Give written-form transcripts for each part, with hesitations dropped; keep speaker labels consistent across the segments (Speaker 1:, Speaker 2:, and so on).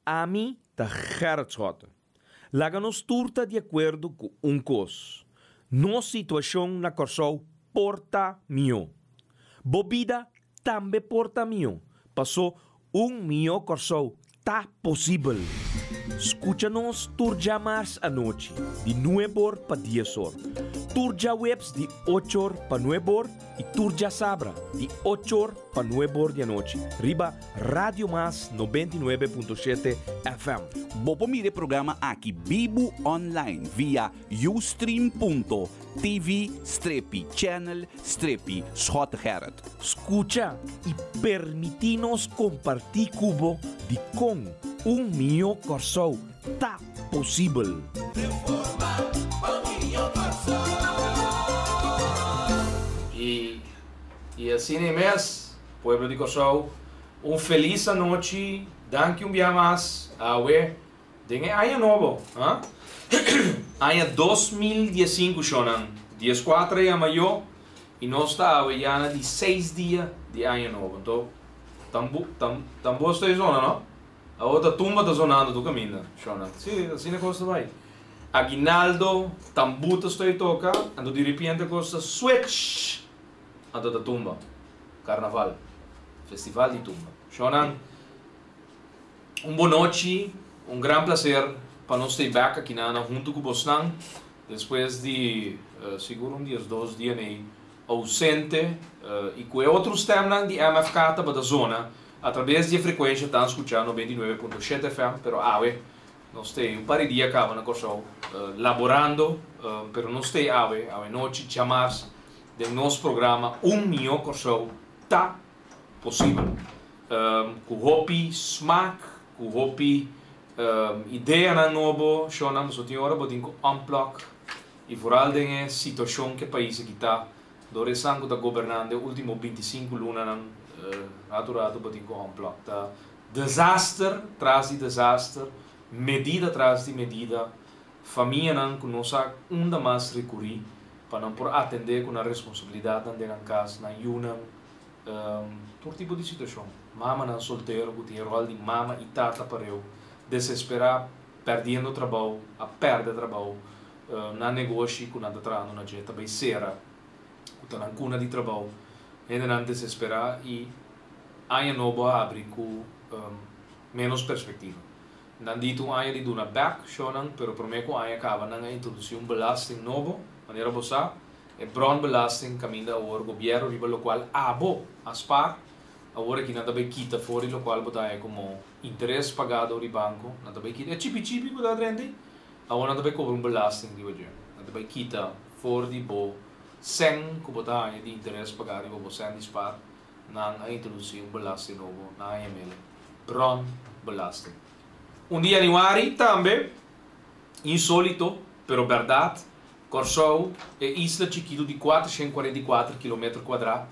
Speaker 1: Ami ta Gerrit Schotte. Laga nos tur ta di akuerdo ku un kos, nos situashon na Kòrsou por ta mihó. Bo bida tambe por ta mihó, pasó un mihó Kòrsou ta posibel. Skucha nos tur djamars anochi di nueb'or pa dies'or, tur djaweps di och'or pa nueb'or i tur djasabra di och'or pa nueb'or di anochi riba Radio Mas 99.7 FM.
Speaker 2: Bo por mira e programa aki bibu online via ustream.tv strepi channel strepi Schottegerrit.
Speaker 1: Skucha i permití nos kompartí ku bo dikon un mihó Kòrsou ta posibel.
Speaker 3: I i asina e mes, pueblo di Kòrsou, un felis anochi, danki un bia mas, awe den e aña nobo, ha? Aña 2015 shonnan, 14 e mayo, i nos ta awe ya na di seis dia di aña nobo. Anto, tambu, tam, tambor sta e zona, no? Awor ta tumba ta zonando tur kaminda, shonnan. Si, asina kos ta bai. Aguinaldo, tambú ta stoi toka, anto di repente kos ta switch, anto ta tumba. Karnaval, festival di tumba. Shonnan, un bonochi, un gran placer pa nos stay back akinana huntu ku bosnan despues di sigur un diesdos dia nei ausente i ku e otro stemnan di MFK tabata zona atrabes di e frekuensha tan skuchá 99.7 FM, pero awe nos stay un par di dia kaba na Kòrsou laborando, pero nos stay awe, awe nochi djamars den nos programa Un Mihó Kòrsou Ta Posibel. Ku hopi smak, ku hopi ideanan nobo, shownan, pasobra tin ora bo tin ku unplug i vooral den e situashon ku e pais aki ta, dor esnan ku ta gobernando e ultimo 25 lunanan, ratu ratu bo tin ku unplug. Ta desaster tras di desaster, medida tras di medida, famianan ku no sa unda mas rekurí pa nan por atendé ku nan responsabilidatnan den nan kas, nan yunan, tur tipo di situashon. Mamanan soltero ku tin e ròl di mama i tata pareu, desesperá, pèrdiendo trabou, a pèrdè trabou, nan negoshi ku nan ta trahando na dje ta bai sera, ku ta nan kuna di trabou. Hendenan desesperá i aña nobo a habri ku ménos perspektiva. Nan di ta un aña di duna bèk shownan, pero promé ku aña kaba nan a introdusí un belasting nobo, manera bo sa, e bronbelasting kaminda awor gobièrnu riba lokual abo a spar, awor aki nan ta bai kita for di lokual bo ta haña komo interes pagá dor di banko, nan ta bai kita e chipi chipi ku ta drenta ei, awor nan ta bai kobra un belasting riba dje, nan ta bai kita for di bo sèn ku bo ta haña di interes pagá riba bo sèn di spar, nan a introdusí un belasting nobo, nan a yam'el bronbelasting. Un di yanüari tambe, insólito, pero bèrdat, Kòrsou, e isla chikitu di 444 kilometer kuadrá,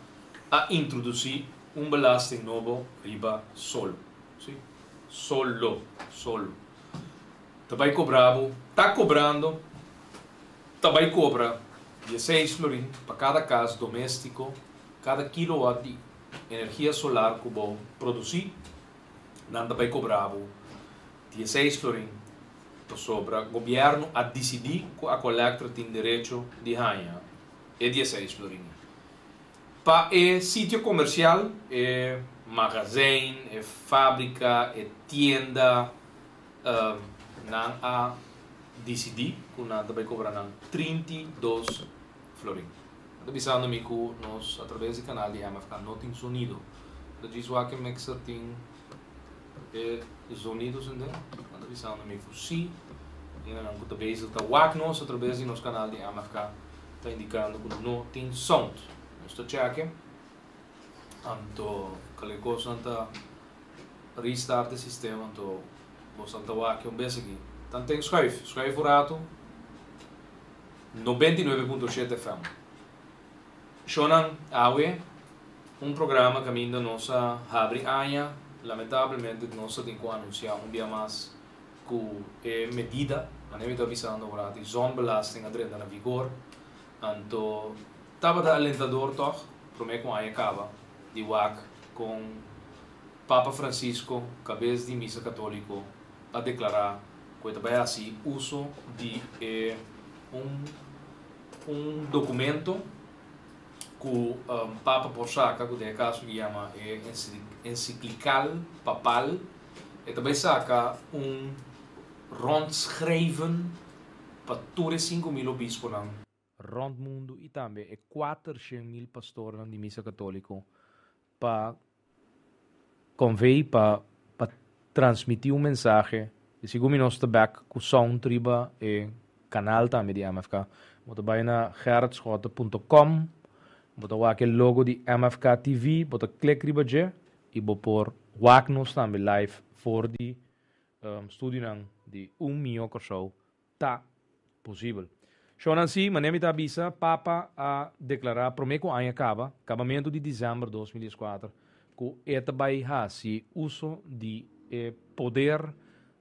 Speaker 3: a introdusí un belasting nobo riba solo. Sí, solo, solo. Ta bai kobra bo, ta kobrando, ta bai kobra 16 florin pa kada kas doméstiko, kada kilowatt di energia solar ku bo produsí, nan ta bai kobra bo 16 florin pasobra gobièrnu a disidí ku Aqualectra tin derecho di haña e 16 florin. Pa e sitio komersial, e magazijn, e fábrika, e tienda, nan a disidí ku nan ta bai kobra nan 32 florin. Nan ta bisando mi ku nos atraves di kanal di MFK no tin sonido. Ta djis wak e mixer tin e zonido sende. Nan ta bisando mi ku si. Hendenan ku ta bezig ta wak nos atraves di nos kanal di MFK ta indikando ku no tin sound. Nos ta cheke. Anto kale kosnan ta restart e sistema anto bosan ta wak un bes aki. Tanten schuif, schuif un ratu. 99.7 FM. Shownan awe un programa kaminda nos a habri aña, lamentablemente nos a tin ku anunsiá un bia mas ku e medida, manera mi ta bisando un ratu, zonbelasting a drenta na vigor. Anto tabata alentador tòg, promé ku aña kaba, di wak kon. Papa Francisco, kabes di Misa Katóliko, a deklará ku e ta bai hasi uso di e un un dokumento ku Papa por saka, ku den e kaso ki yama e Ensiklikal Papal, e ta bai saka un rondschrijven pa tur e 5000 obisponan rònt mundu i tambe e 400.000 pastornan di Misa Katóliko pa convey, pa transmití un mensahe. I segun mi nos ta bèk ku sound riba e kanal tambe di MFK. Bo ta bai na gerritschotte punto com, bo ta wak e logo di MFK TV, bo ta klik riba dje i bo por wak nos tambe live for di studionan di Un Mihó Kòrsou ta posibel. Shownan si, manera mi ta bisa, Papa a deklará promé ku aña kaba, kabamentu di desèmber 2014, ku e ta bai hasi uso di e poder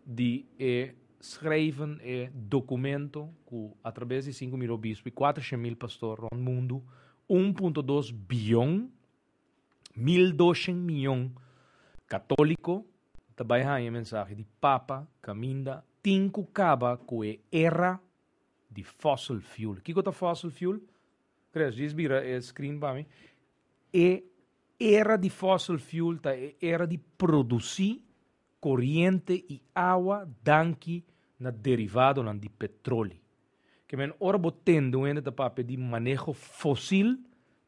Speaker 3: di e schrijven e dokumento ku atrabes di 5000 obispo i 400.000 pastor rònt mundu, 1.2 bion, 1200 mion katóliko ta bai haña e mensahe di Papa kaminda tin ku kaba ku e era di fossil fuel. Kiko ta fossil fuel? Chris, djis bira e screen pa mi. E era di fossil fuel ta e era di produsí koriente i awa danki na derivadonan di petroli. Ke men ora bo tende un hende ta papia di maneho fosil,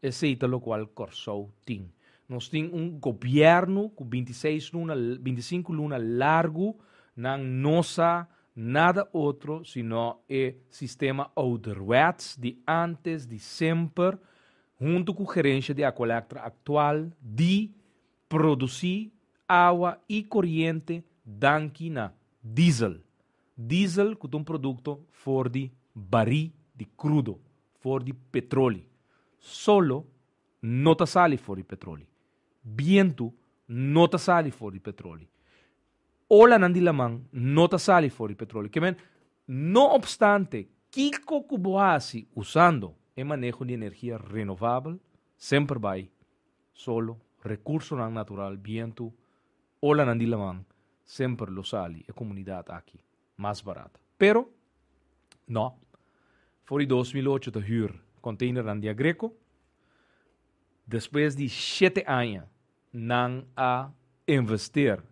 Speaker 3: esei ta lokual Kòrsou tin. Nos tin un gobièrnu ku 26 luna, 25 luna largu nan no sa nada otro sino e sistema ouderwets di antes di semper huntu ku gerensha di Aqualectra aktual di produsí awa i koriente danki na diesel. Diesel ku ta un produkto for di barí di krudo, for di petroli. Solo no ta sali for di petroli. Bientu no ta sali for di petroli. Olanan di laman no ta sali for di petroli. Ke men, no opstante kiko ku bo hasi usando e maneho di energia renovabel, semper bai solo, rekursonan natural, bientu, olanan di laman, semper lo sali e komunidat aki mas barata. Pero, no. For di 2008 ta hür konteinernan di Aggreko. Despues di shete aña nan a investeer.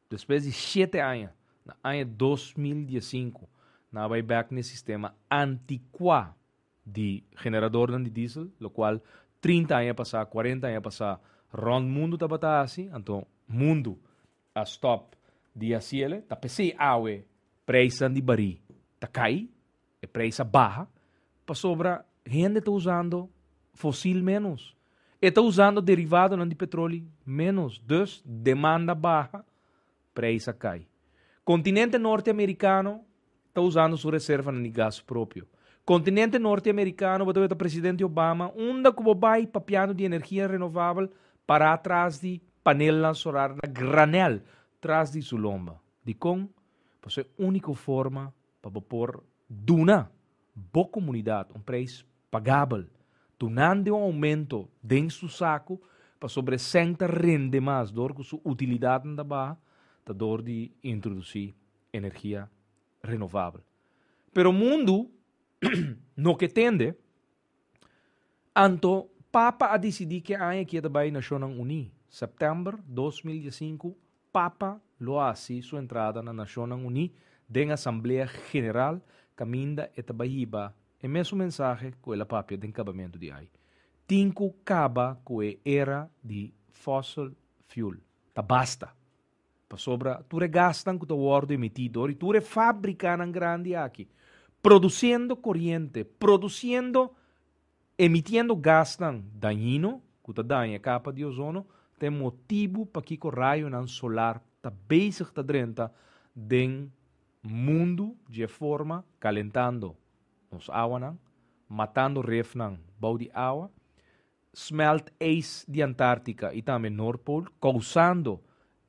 Speaker 3: Despues di shete aña, na aña 2015, nan a bai bèk na e sistema antikuá di generadornan di diesel, lokual 30 aña pasá, 40 aña pasá rònt mundu tabata hasi, anto mundu a stòp di hasiele, ta p'esei awe preisnan di barí ta kai, e preis a baha, pasobra hende ta usando fosil ménos, e ta usando derivadonan di petroli ménos, dus demanda baha, preis a kai. Kontinente norteamerikano ta usando su reservanan di gas propio. Kontinente norteamerikano, bo ta weta presidente Obama, unda ku bo bai papiando di energia renovabel, pará tras di panelnan solar na granel tras di su lomba. Dikon? Pasobra e úniko forma pa bo por duna bo komunidat un preis pagabel, dunando un oumento den su saku pasobra e sèn ta rende mas dor ku su utilidatnan ta baha, ta dor di introdusí energia renovabel. Pero mundu no ke tende, anto Papa a disidí ke aña ki e ta bai Nashonnan Uní. Sèptèmber 2015 Papa lo hasi su entrada na Nashonnan Uní den Asamblea General kaminda e ta bai hiba e mesun mensahe ku el a papia den kabamentu di ai. Tin ku kaba ku e era di fossil fuel. Ta basta! Pasobra tur e gasnan ku ta wòrdu emití dor di tur e fábrikanan grandi aki, produsiendo koriente, produsiendo, emitiendo gasnan dañino ku ta daña e kapa di ozono, ta e motibu pakiko rayonan solar ta bezig ta drenta den mundu dje forma kalentando nos awanan, matando refnan bou di awa, smelt ijs di Antártika i tambe Noordpool, kousando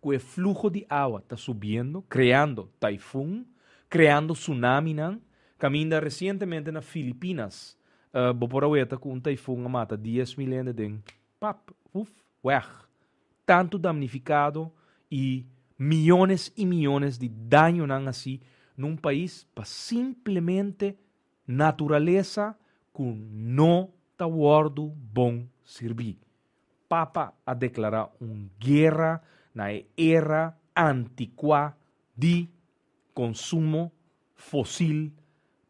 Speaker 3: ku e fluho di awa ta subiendo, kreando taifun, kreando tsunaminan, kaminda resientemente na Filipinas bo por a weta ku un taifun a mata 10.000 hende den pap, uf, wèg.
Speaker 1: Tantu damnifikado i miónes i miónes di dañonan hasí na un pais pa simplemente naturalesa ku no ta wòrdu bon sirbí. Papa a deklará un guera na e era antikuá di konsumo fosil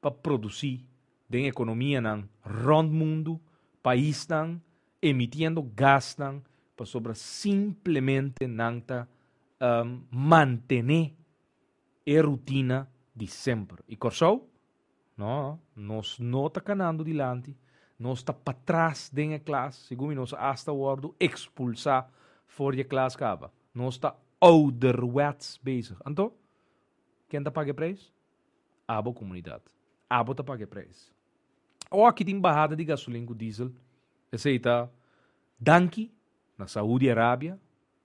Speaker 1: pa produsí den ekonomianan rònt mundu, paisnan emitiendo gasnan pasobra simplemente nan ta mantené e rutina di semper. I Kòrsou? No, nos no ta kanando dilanti, nos ta patras den e klas, segun mi nos asta wòrdu ekspulsá for di e klas kaba. Nos ta ouderwets bezig. Anto, ken ta paga e preis? Abo komunidat. Abo ta paga e preis. Awor aki tin bahada di gasolin ku diesel. Esei ta danki na Saudi Arabia,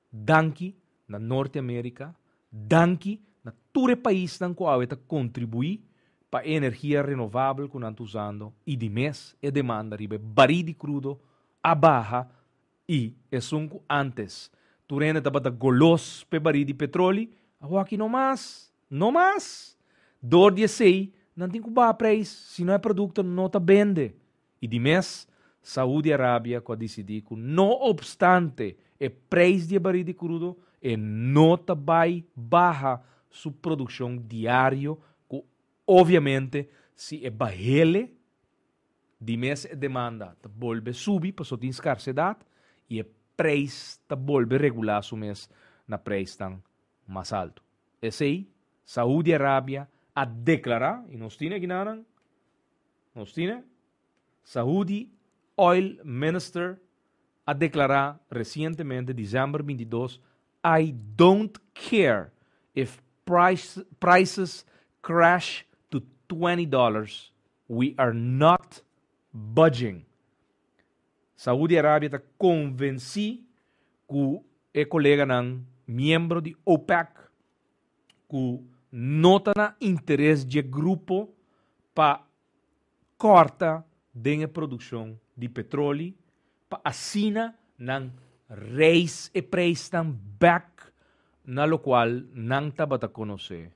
Speaker 1: danki na Norte Amerika, danki na tur e paisnan ku awe ta kontribuí pa e energia renovabel ku nan ta usando i di mes e demanda riba e barí di krudo a baha i esun ku antes tur hende tabata golos p'e barí di petroli awor aki no mas. No mas! Dor di esei, nan tin ku baha preis, sino e produkto no ta bende. I di mes, Saudi Arabia ku a disidí ku no opstante e preis di e barí di krudo, e no ta bai baha su produkshon diario ku obviamente si e bahele, di mes e demanda ta bolbe subi pasobra tin skarsedat i e preis ta bolbe regulá su mes na preisnan mas altu. Esei, Saudi Arabia a deklará, i nos tin akinanan, nos tin, Saudi Oil Minister a deklará resientemente, december 22, "I don't care if prices crash to $20, we are not budging." Saudi Arabia ta konvensí ku e koleganan miembro di OPEC ku no ta na interes dje grupo pa kòrta den e produkshon di petroli pa asina nan reis e preisnan bèk na lokual nan tabata konosé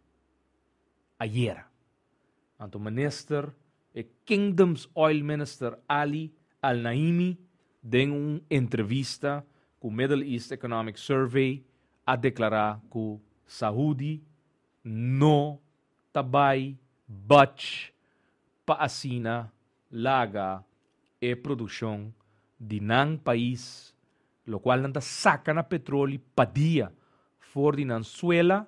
Speaker 1: ayera. Anto minister e Kingdom's Oil Minister Ali Al-Naimi den un entrevista ku Middle East Economic Survey a deklará ku Saudi no ta bai budge pa asina laga e produkshon di nan pais, lokual nan ta saka na petroli pa dia for di nan suela,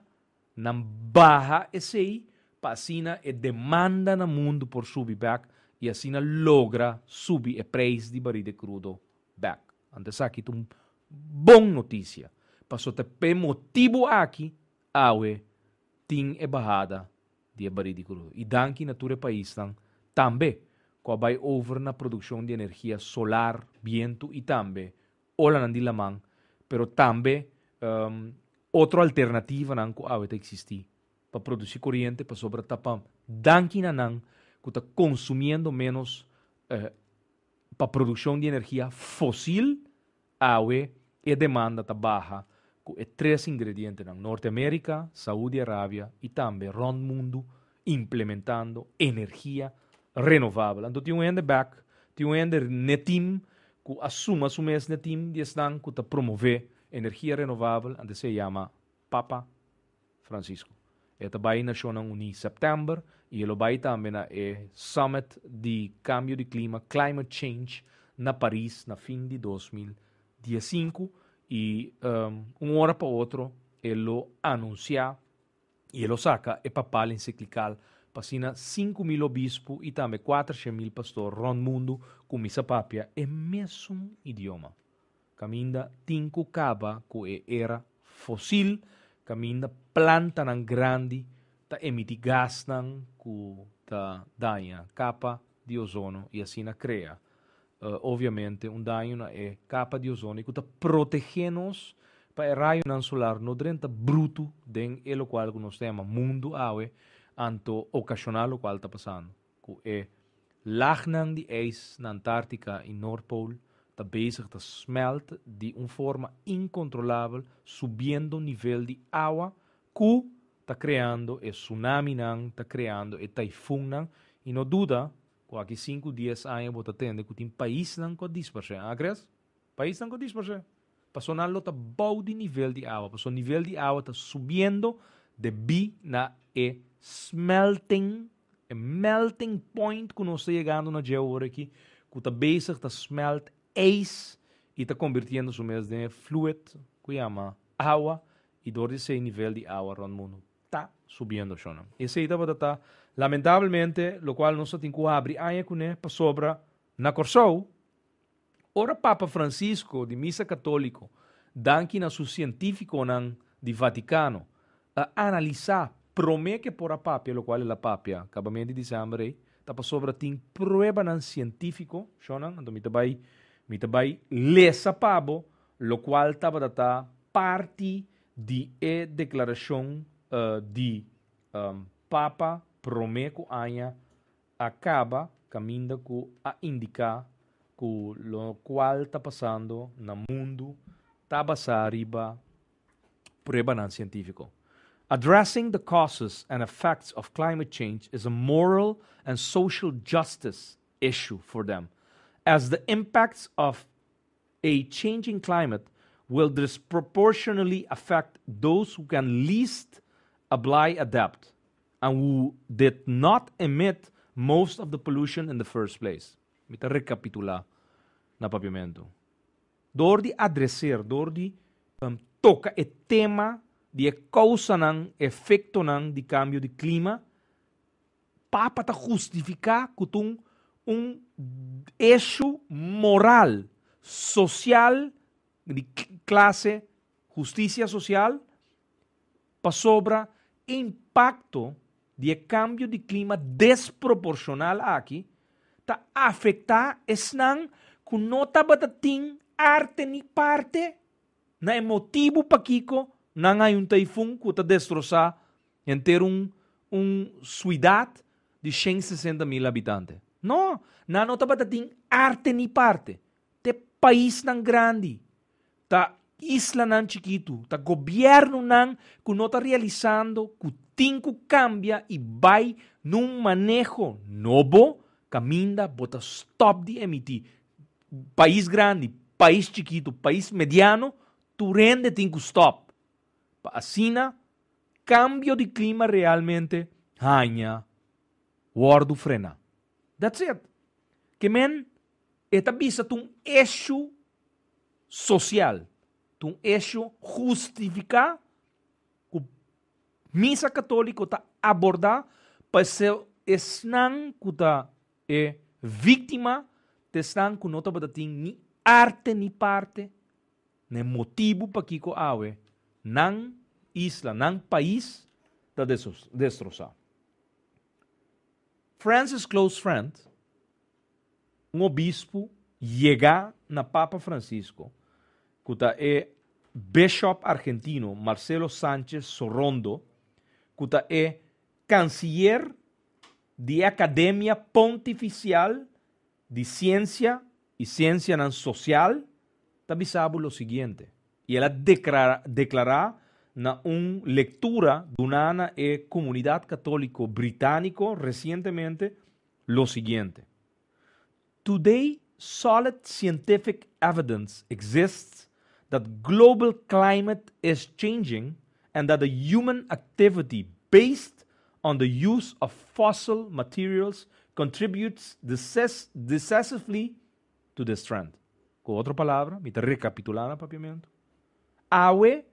Speaker 1: Nan baha esei pa asina e demanda na mundu por subi bek i asina logra subi e preis di barí de krudo bek. Anto esaki ta un bon notisia, paso ta p'e motibu aki awe tin e bahada di e barí di krudo. I danki na tur e paisnan tambe ku a bai over na produkshon di energia solar, bientu i tambe olanan di laman, pero tambe otro alternativanan ku awe ta eksistí pa produsí koriente pasobra ta pa danki na nan ku ta konsumiendo ménos pa produkshon di energia fosil, awe e demanda ta baha ku e tres ingredientenan, Norte Amerika, Saudi Arabia i tambe rònt mundu implementando energia renovabel. Anto tin un hende bek, tin un hende n'e team ku a suma su mes n'e team di esnan ku ta promové energia renovabel, anto esei yama Papa Francisco. E ta bai Nashonnan Uní sèptèmber i e lo bai tambe na e Summit di Kambio di Klima, Climate Change, na Paris na fin di 2015 i un ora pa otro e lo anunsiá I e lo saka e papal ensiklikal pa asina 5000 obispu i tambe 400.000 pastor rònt mundu kuminsá papia e mesun idioma. Kaminda tin ku kaba ku e era fosil, kaminda plantanan grandi ta emití gasnan ku ta daña kapa di ozono i asina krea obviamente un daño na e kapa di ozono i ku ta protegé nos pa e rayonan solar no drenta brutu den e lokual ku nos ta yama mundu awe, anto okashoná lokual ta pasando ku e lagnan di eis na Antártika i Noordpool.
Speaker 3: ta bezig ta smelt di un forma inkontrolabel, subiendo nivel di awa, ku ta kreando e tsunaminan, ta kreando e taifunnan, i no duda ku aki sinku, dies aña bo ta tende ku tin paisnan ku a disparsé. A kres? Paisnan ku a disparsé. Pasobra nan lo ta bou di nivel di awa, pasobra nivel di awa ta subiendo debí na e smelting, e melting point ku nos ta yegando na dje awor aki, ku ta bezig ta smelt ijs i ta konvirtiendo su mes den e fluid ku yama awa, i dor di esei nivel di awa rònt mundu ta subiendo shonnan. Esei tabata ta lamentablemente lokual nos ta tin ku habri aña kuné pasobra na Kòrsou ora Papa Francisco di Misa Katóliko danki na su sientífikonan di Vatikano a analisá promé ke por a papia lokual el a papia kabament di disèmber ei ta pasobra tin pruebanan sientífiko shonnan anto mi ta bai mi ta bai lesa pa bo lokual tabata ta parti di e deklarashon di Papa promé ku aña a kaba kaminda ku a indiká ku lokual ta pasando na mundu ta basá riba pruebanan sientífiko. Addressing the causes and effects of climate change is a moral and social justice issue for them, as the impacts of a changing climate will disproportionately affect those who can least ably adapt and who did not emit most of the pollution in the first place. Mi ta rekapitulá na papiamentu. Dor di adreser, dor di toka e tema di e kousanan, efektonan di kambio di klima, Papa ta hustifiká ku ta un un eshu moral, sosial, di klase, hustisia sosial, pasobra e impakto di e kambio di klima desproporshonal aki ta afektá esnan ku no tabata tin arte ni parte na e motibu pakiko nan hay un taifun ku ta destrosá Henter un un suidat di 160 mil habitante. No, nan no tabata tin arte ni parte. Te paisnan grandi, ta islanan chikitu, ta gobièrnunan ku no ta realisando ku tin ku kambia i bai nun maneho nobo kaminda bo ta stòp di emití. Pais grandi, pais chikitu, pais mediano, tur hende tin ku stòp. Pa asina Cambio di clima realmente haña wordo frena. That's it. Ke men e ta bisa ta un issue social, ta un issue hustifica cu Misa Catolico ta aborda pa esnan cu ta e victima, ta esnan cu no tabata tin ni arte ni parte Na e motibu pakiko awe nan isla, nan pais ta destrosá. Francis close friend, un obispu yegá na Papa Francisco, ku ta e bishop argentino Marcelo Sanchez Sorondo, ku ta e kansiyer di e Akademia Pontifisial di Siensia i Siensianan Sosial, ta bisa bo lo siguiente, i el a deklará na un lektura duná na e komunidat katóliko britániko resientemente lo siguiente, Today solid scientific evidence exists that global climate is changing and that the human activity based on the use of fossil materials contributes decisively to this trend. Ku otro palabra, mi ta rekapitulá na papiamentu, awe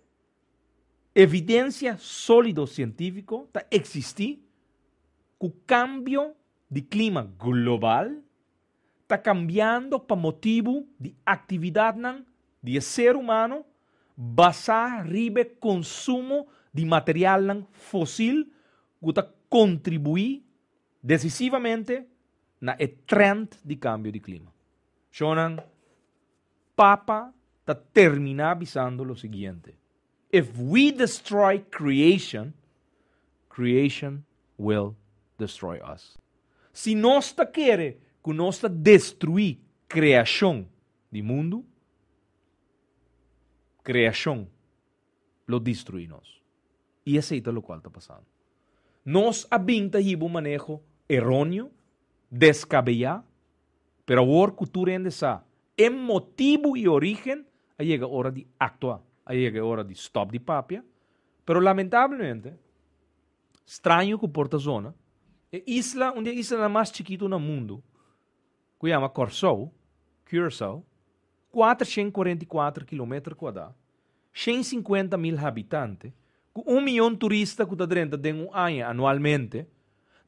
Speaker 3: evidensia sólido sientífiko ta eksistí ku kambio di klima global ta kambiando pa motibu di aktividatnan di e ser humano basá riba e konsumo di materialnan fosil ku ta kontribuí desisivamente na e trend di kambio di klima. Shonnan, Papa ta terminá bisando lo siguiente, If we destroy creation, creation will destroy us. Si nos ta kere ku nos ta destruí kreashon
Speaker 1: di mundu, kreashon lo destruí nos. I esei ta lokual ta pasando. Nos a bin ta hiba un maneho eróneo, deskabeyá, pero awor ku tur hende sa e motibu i orígen, a yega ora di aktua, a yega e ora di stòp di papia. Pero lamentablemente, straño ku por ta zona, e isla, un di e islanan mas chikitu na mundu, ku yama Kòrsou, Curaçao, 444 kilometer kuadá, 150 mil habitante, ku un mion turista ku ta drenta den un aña anualmente,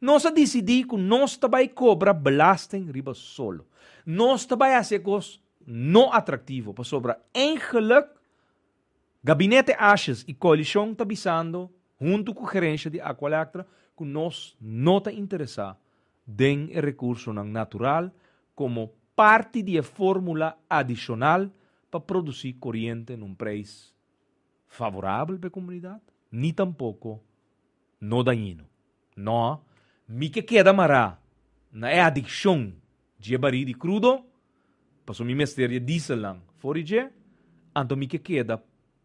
Speaker 1: nos a disidí ku nos ta bai kobra belasting riba solo. Nos ta bai hasi e kos no atraktivo, pasobra eigenlik Gabinete Asjes i koalishon ta bisando huntu ku gerensha di Aqualectra ku nos no ta interesá den e rekursonan natural komo parti di e fórmula adishonal pa produsí koriente na un preis favorabel pa e komunidat, ni tampoko no dañino. No, mi ke keda mará na e adikshon dje barí di krudo, pasobra mi mester di e dieselnan for di dje, anto mi ke keda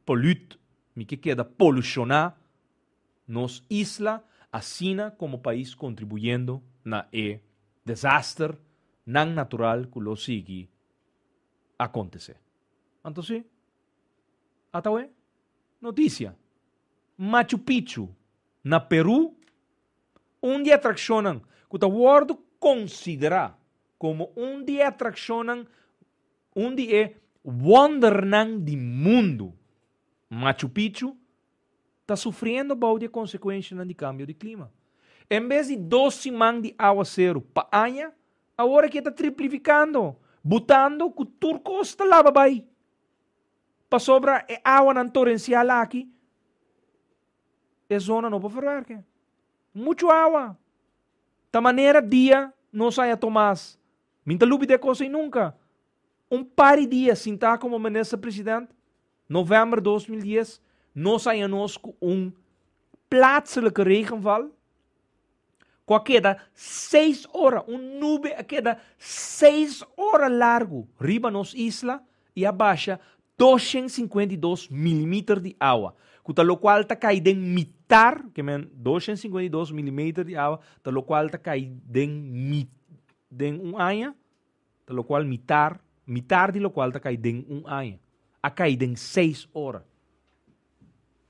Speaker 1: polut, mi ke keda polushoná nos isla asina komo pais kontribuyendo na e desaster nan natural ku lo sigui akontesé. Anto si, ata awe notisia, Machu Picchu na Peru, un di e atrakshonnan ku ta wòrdu konsiderá komo un di e atrakshonnan, un di e wondernan di mundu, Machu Picchu, ta sufriendo bou di e konsekuenshanan di kambio di klima. En bes di dos siman di awaseru pa aña, awor aki e ta triplifikando, butando ku tur kos ta laba bai. Pasobra e awanan torensial aki, e zona no por verwerke. Muchu awa. Ta manera dia nos haya Tomas. Mi ta lubida e kos ei nunka. Un par di dia sintá komo minister president, novèmber 2010, nos haya nos ku un plaatselijke regenval ku a keda seis ora, un nube a keda seis ora largu riba nos isla i a basha 252 milimeter di awa, ku ta lokual ta kai den mitar, ke men 252 milimeter di awa ta lokual ta kai den mi den un aña, ta lokual mitar, mitar di lokual ta kai den un aña, a kai den seis ora.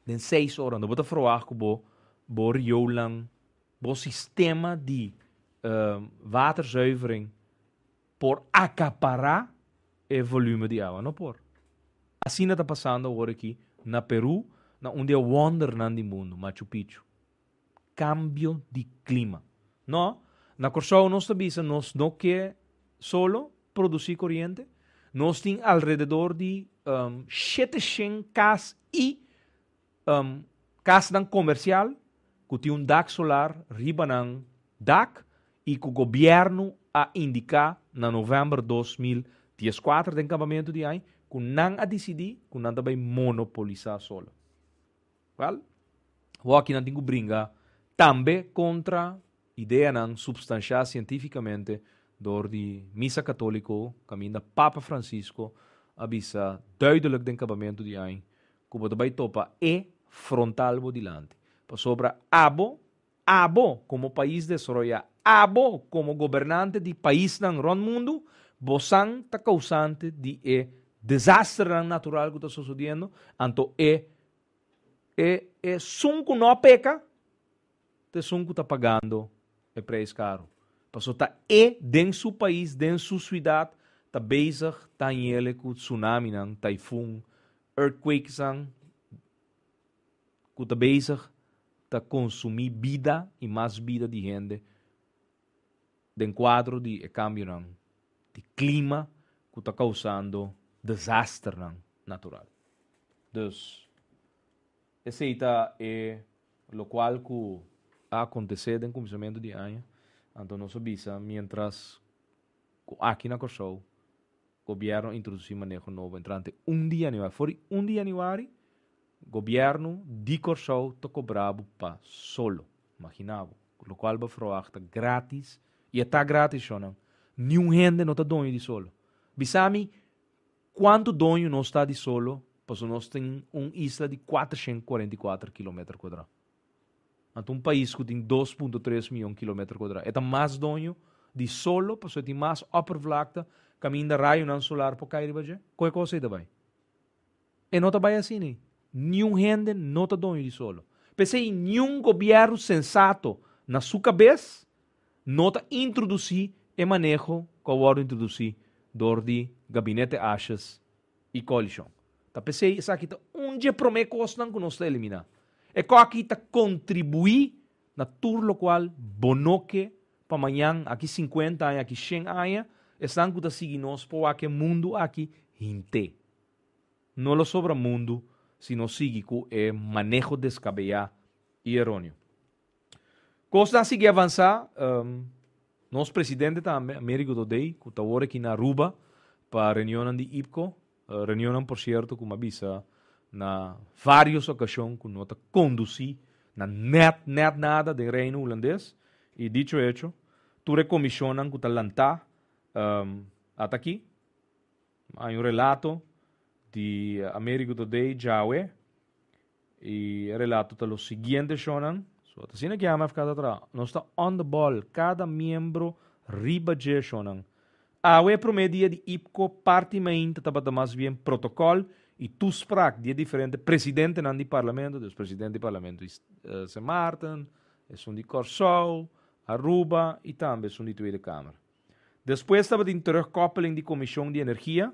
Speaker 1: Den seis ora. No bo ta verwacht ku bo bo rioolnan, bo sistema di waterzuivering por akapará e volume di awa. No por. Asina ta pasando awor aki na Peru, na un di e wondernan di mundu, Machu Picchu. Kambio di klima. No, na Kòrsou nos ta bisa nos no ke solo produsí koriente. Nos tin alrededor di 700 kas i kasnan komersial ku tin un dak solar riba nan dak i ku gobièrnu a indiká na novèmber 2014 den kampamentu di aña ku nan a disidí ku nan ta bai monopolisá solo. Wèl, wòki nan tin ku bringa tambe kontra ideanan supstanshá sientífikamente dor di Misa Katóliko kaminda Papa Francisco a bisa duidelik den kabamentu di aña ku bo ta bai topa e frontal bo dilanti. Pasobra abo, abo komo pais desaroyá, abo komo gobernante di paisnan rònt mundu, bosan ta kousante di e desasternan natural ku ta sosodiendo, anto e e esun ku no a peka ta esun ku ta pagando e preis karu. Pasobra ta e den su pais, den su suidat ta bezig ta hañ'ele ku tsunaminan, taifun, earthquakesnan ku ta bezig ta konsumí bida i mas bida di hende den kuadro di e kambionan di klima ku ta kousando desasternan natural. Dus, esei ta e lokual ku a akontesé den kuminsamentu di aña. Anto nos a bisa miéntras ku aki na Kòrsou gobièrnu a introdusí maneho nobo entrante 1 di yanüari. For di 1 di yanüari gobièrnu di Kòrsou ta kobra bo pa solo. Imaginá bo, lokual bo ferwagt ta grátis i e ta grátis shònan. Niun hende no ta doño di solo. Bisa mi. Kuantu doño nos ta di solo paso nos tin un isla di 444 kilometer kuadrá. Anto un pais ku tin 2.3 mion kilometer kuadrá e ta mas doño di solo paso e tin mas oppervlakte kaminda rayonan solar por kai riba dje? Kon e kos ei ta bai? E no ta bai asina. Niun hende no ta doño di solo. P'esei niun gobièrnu sensato na su kabes no ta introdusí e maneho ku a wòrdu introdusí dor di Gabinete Asjes i koalishon. Ta p'esei esaki ta un dje promé kosnan ku nos ta eliminá. E kòki ta kontribuí na tur lokual bo no ke pa mañan, aki sinkuenta aña, aki shen aña, esnan ku ta sigui nos por wak e mundu aki hint'é. No lo sobra mundu si nos sigui ku e maneho deskabeyá i eróneo. Kosnan a sigui avansá, nos presidente tambe, Amerigo Dodey, ku ta awor aki na Aruba pa reunionnan di IPCO, reunionnan por sierto ku mi a bisa na vários okashon ku no ta kondusí na nèt nèt nada den Reino Hulandes, i dicho hecho, tur e komishonnan ku ta lantá ata aki. Hay un relato di Amerigo Dodey djawe. I e relato ta lo siguiente shownan. So ta asina ki AMFK ta traha. Nos ta on the ball, kada miembro riba dje shownan. Awe e prome dia di IPCO parti mainta tabata mas bien protocol i toespraak di e diferente presidentenan di parlamento, dus presidente di parlamento di Sint Maarten, esun di Kòrsou, Aruba i tambe esun di Tweede Kamer. Despues tabatin terugkoppeling di Komishon di Energia,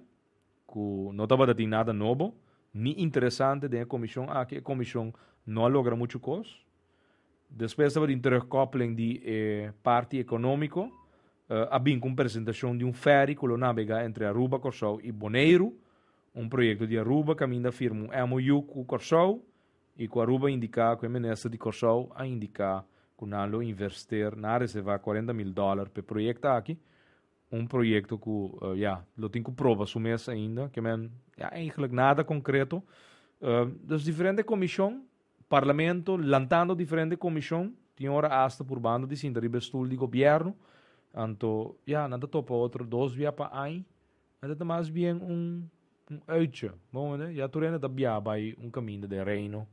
Speaker 1: ku no tabata tin nada nobo ni interesante den e komishon aki. E komishon no a logra muchu kos. Despues tabatin terugkoppeling di e parti ekonómiko. A bin ku un presentashon di un fèri ku lo nabegá entre Aruba, Kòrsou i Boneiru. Un proyekto di Aruba kaminda a firma un MOU ku Kòrsou i ku Aruba indiká ku e minister di Kòrsou a indiká ku nan lo inverster, nan a reservá 40 mil dòler pa e proyekto aki. Un proyecto cu ya, lo tin cu proba su mes ainda, ke men, ya, eigenlijk nada concreto. Dus diferente comision, parlamento lantando diferente comision, tin ora hasta purbando di sinta riba e stoel di gobierno, anto, ya, nan ta topa otro dos bia pa aña, anto ta mas bien un, un uitje, bo mende? Ya tur hende ta bia bai un caminda den Reino,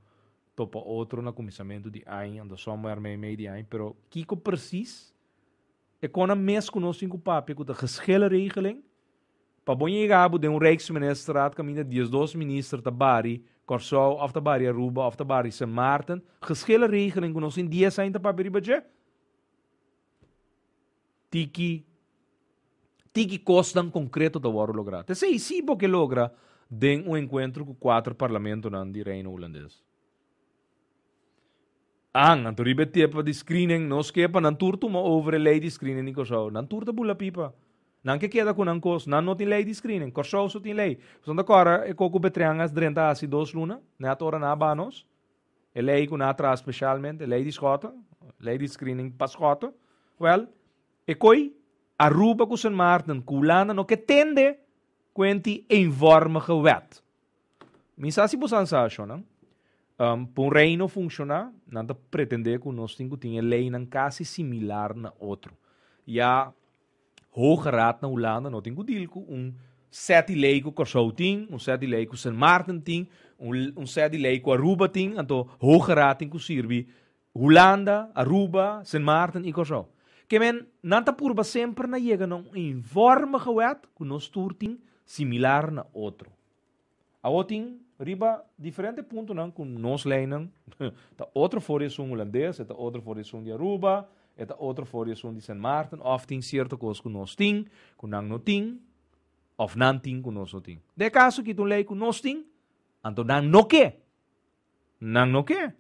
Speaker 1: topa otro na cuminsamentu di aña, anto somewhere mei mei di aña, pero kico precies? E kona mes ku nos tin ku papia ku ta geschillenregeling, pa bo yega bo den un Rijksministerraad kaminda 12 minister ta bari Kòrsou òf ta bari Aruba òf ta bari Sint Maarten, geschillenregeling ku nos tin dies aña ta papia riba dje? Tiki tiki kosnan konkreto ta wòrdu lográ. Ta esei sí bo ke logra den un enkuentro ku kuater parlamentonan di Reino Hulandes. An, anto riba e tepa di screening, nos ke pa nan tur tuma over e ley di screening di Kòrsou. Nan tur ta bula pipa. Nan ke keda ku nan kos. Nan no tin ley di screening. Kòrsou so tin ley. Pasobra ta kòrda e koko Betrian a drenta hasi dos luna, nèt ora nan a baha nos. E ley ku nan a traha spesialmente, ley di skòta, ley di screening pa skòta. Wèl, e koi Aruba ku Sint Maarten ku Hulanda no ke tende kuenti eenvormige wet. Mi sa si boso a sa shonnan. Pa un reino funshoná, nan ta pretendé ku nos tin ku tin e leinan kasi similar na otro. Ya Hoge Raad na Hulanda no tin ku deal ku un sèt di lei ku Kòrsou tin, un sèt di lei ku Sint Maarten tin, un sèt di lei ku Aruba tin, anto Hoge Raad tin ku sirbi Hulanda, Aruba, Sint Maarten i Kòrsou. Ke men, nan ta purba semper na yega na un eenvormige wet ku nos tur tin similar na otro. Awor tin riba diferente puntonan ku nos leinan ta otro for di esun hulandes, e ta otro for di esun di Aruba, e ta otro for di esun di Sint Maarten òf tin sierto kos ku nos tin ku nan no tin òf nan tin ku nos no tin. Den e kaso aki ta un lei ku nos tin, anto nan no ke. Nan no ke.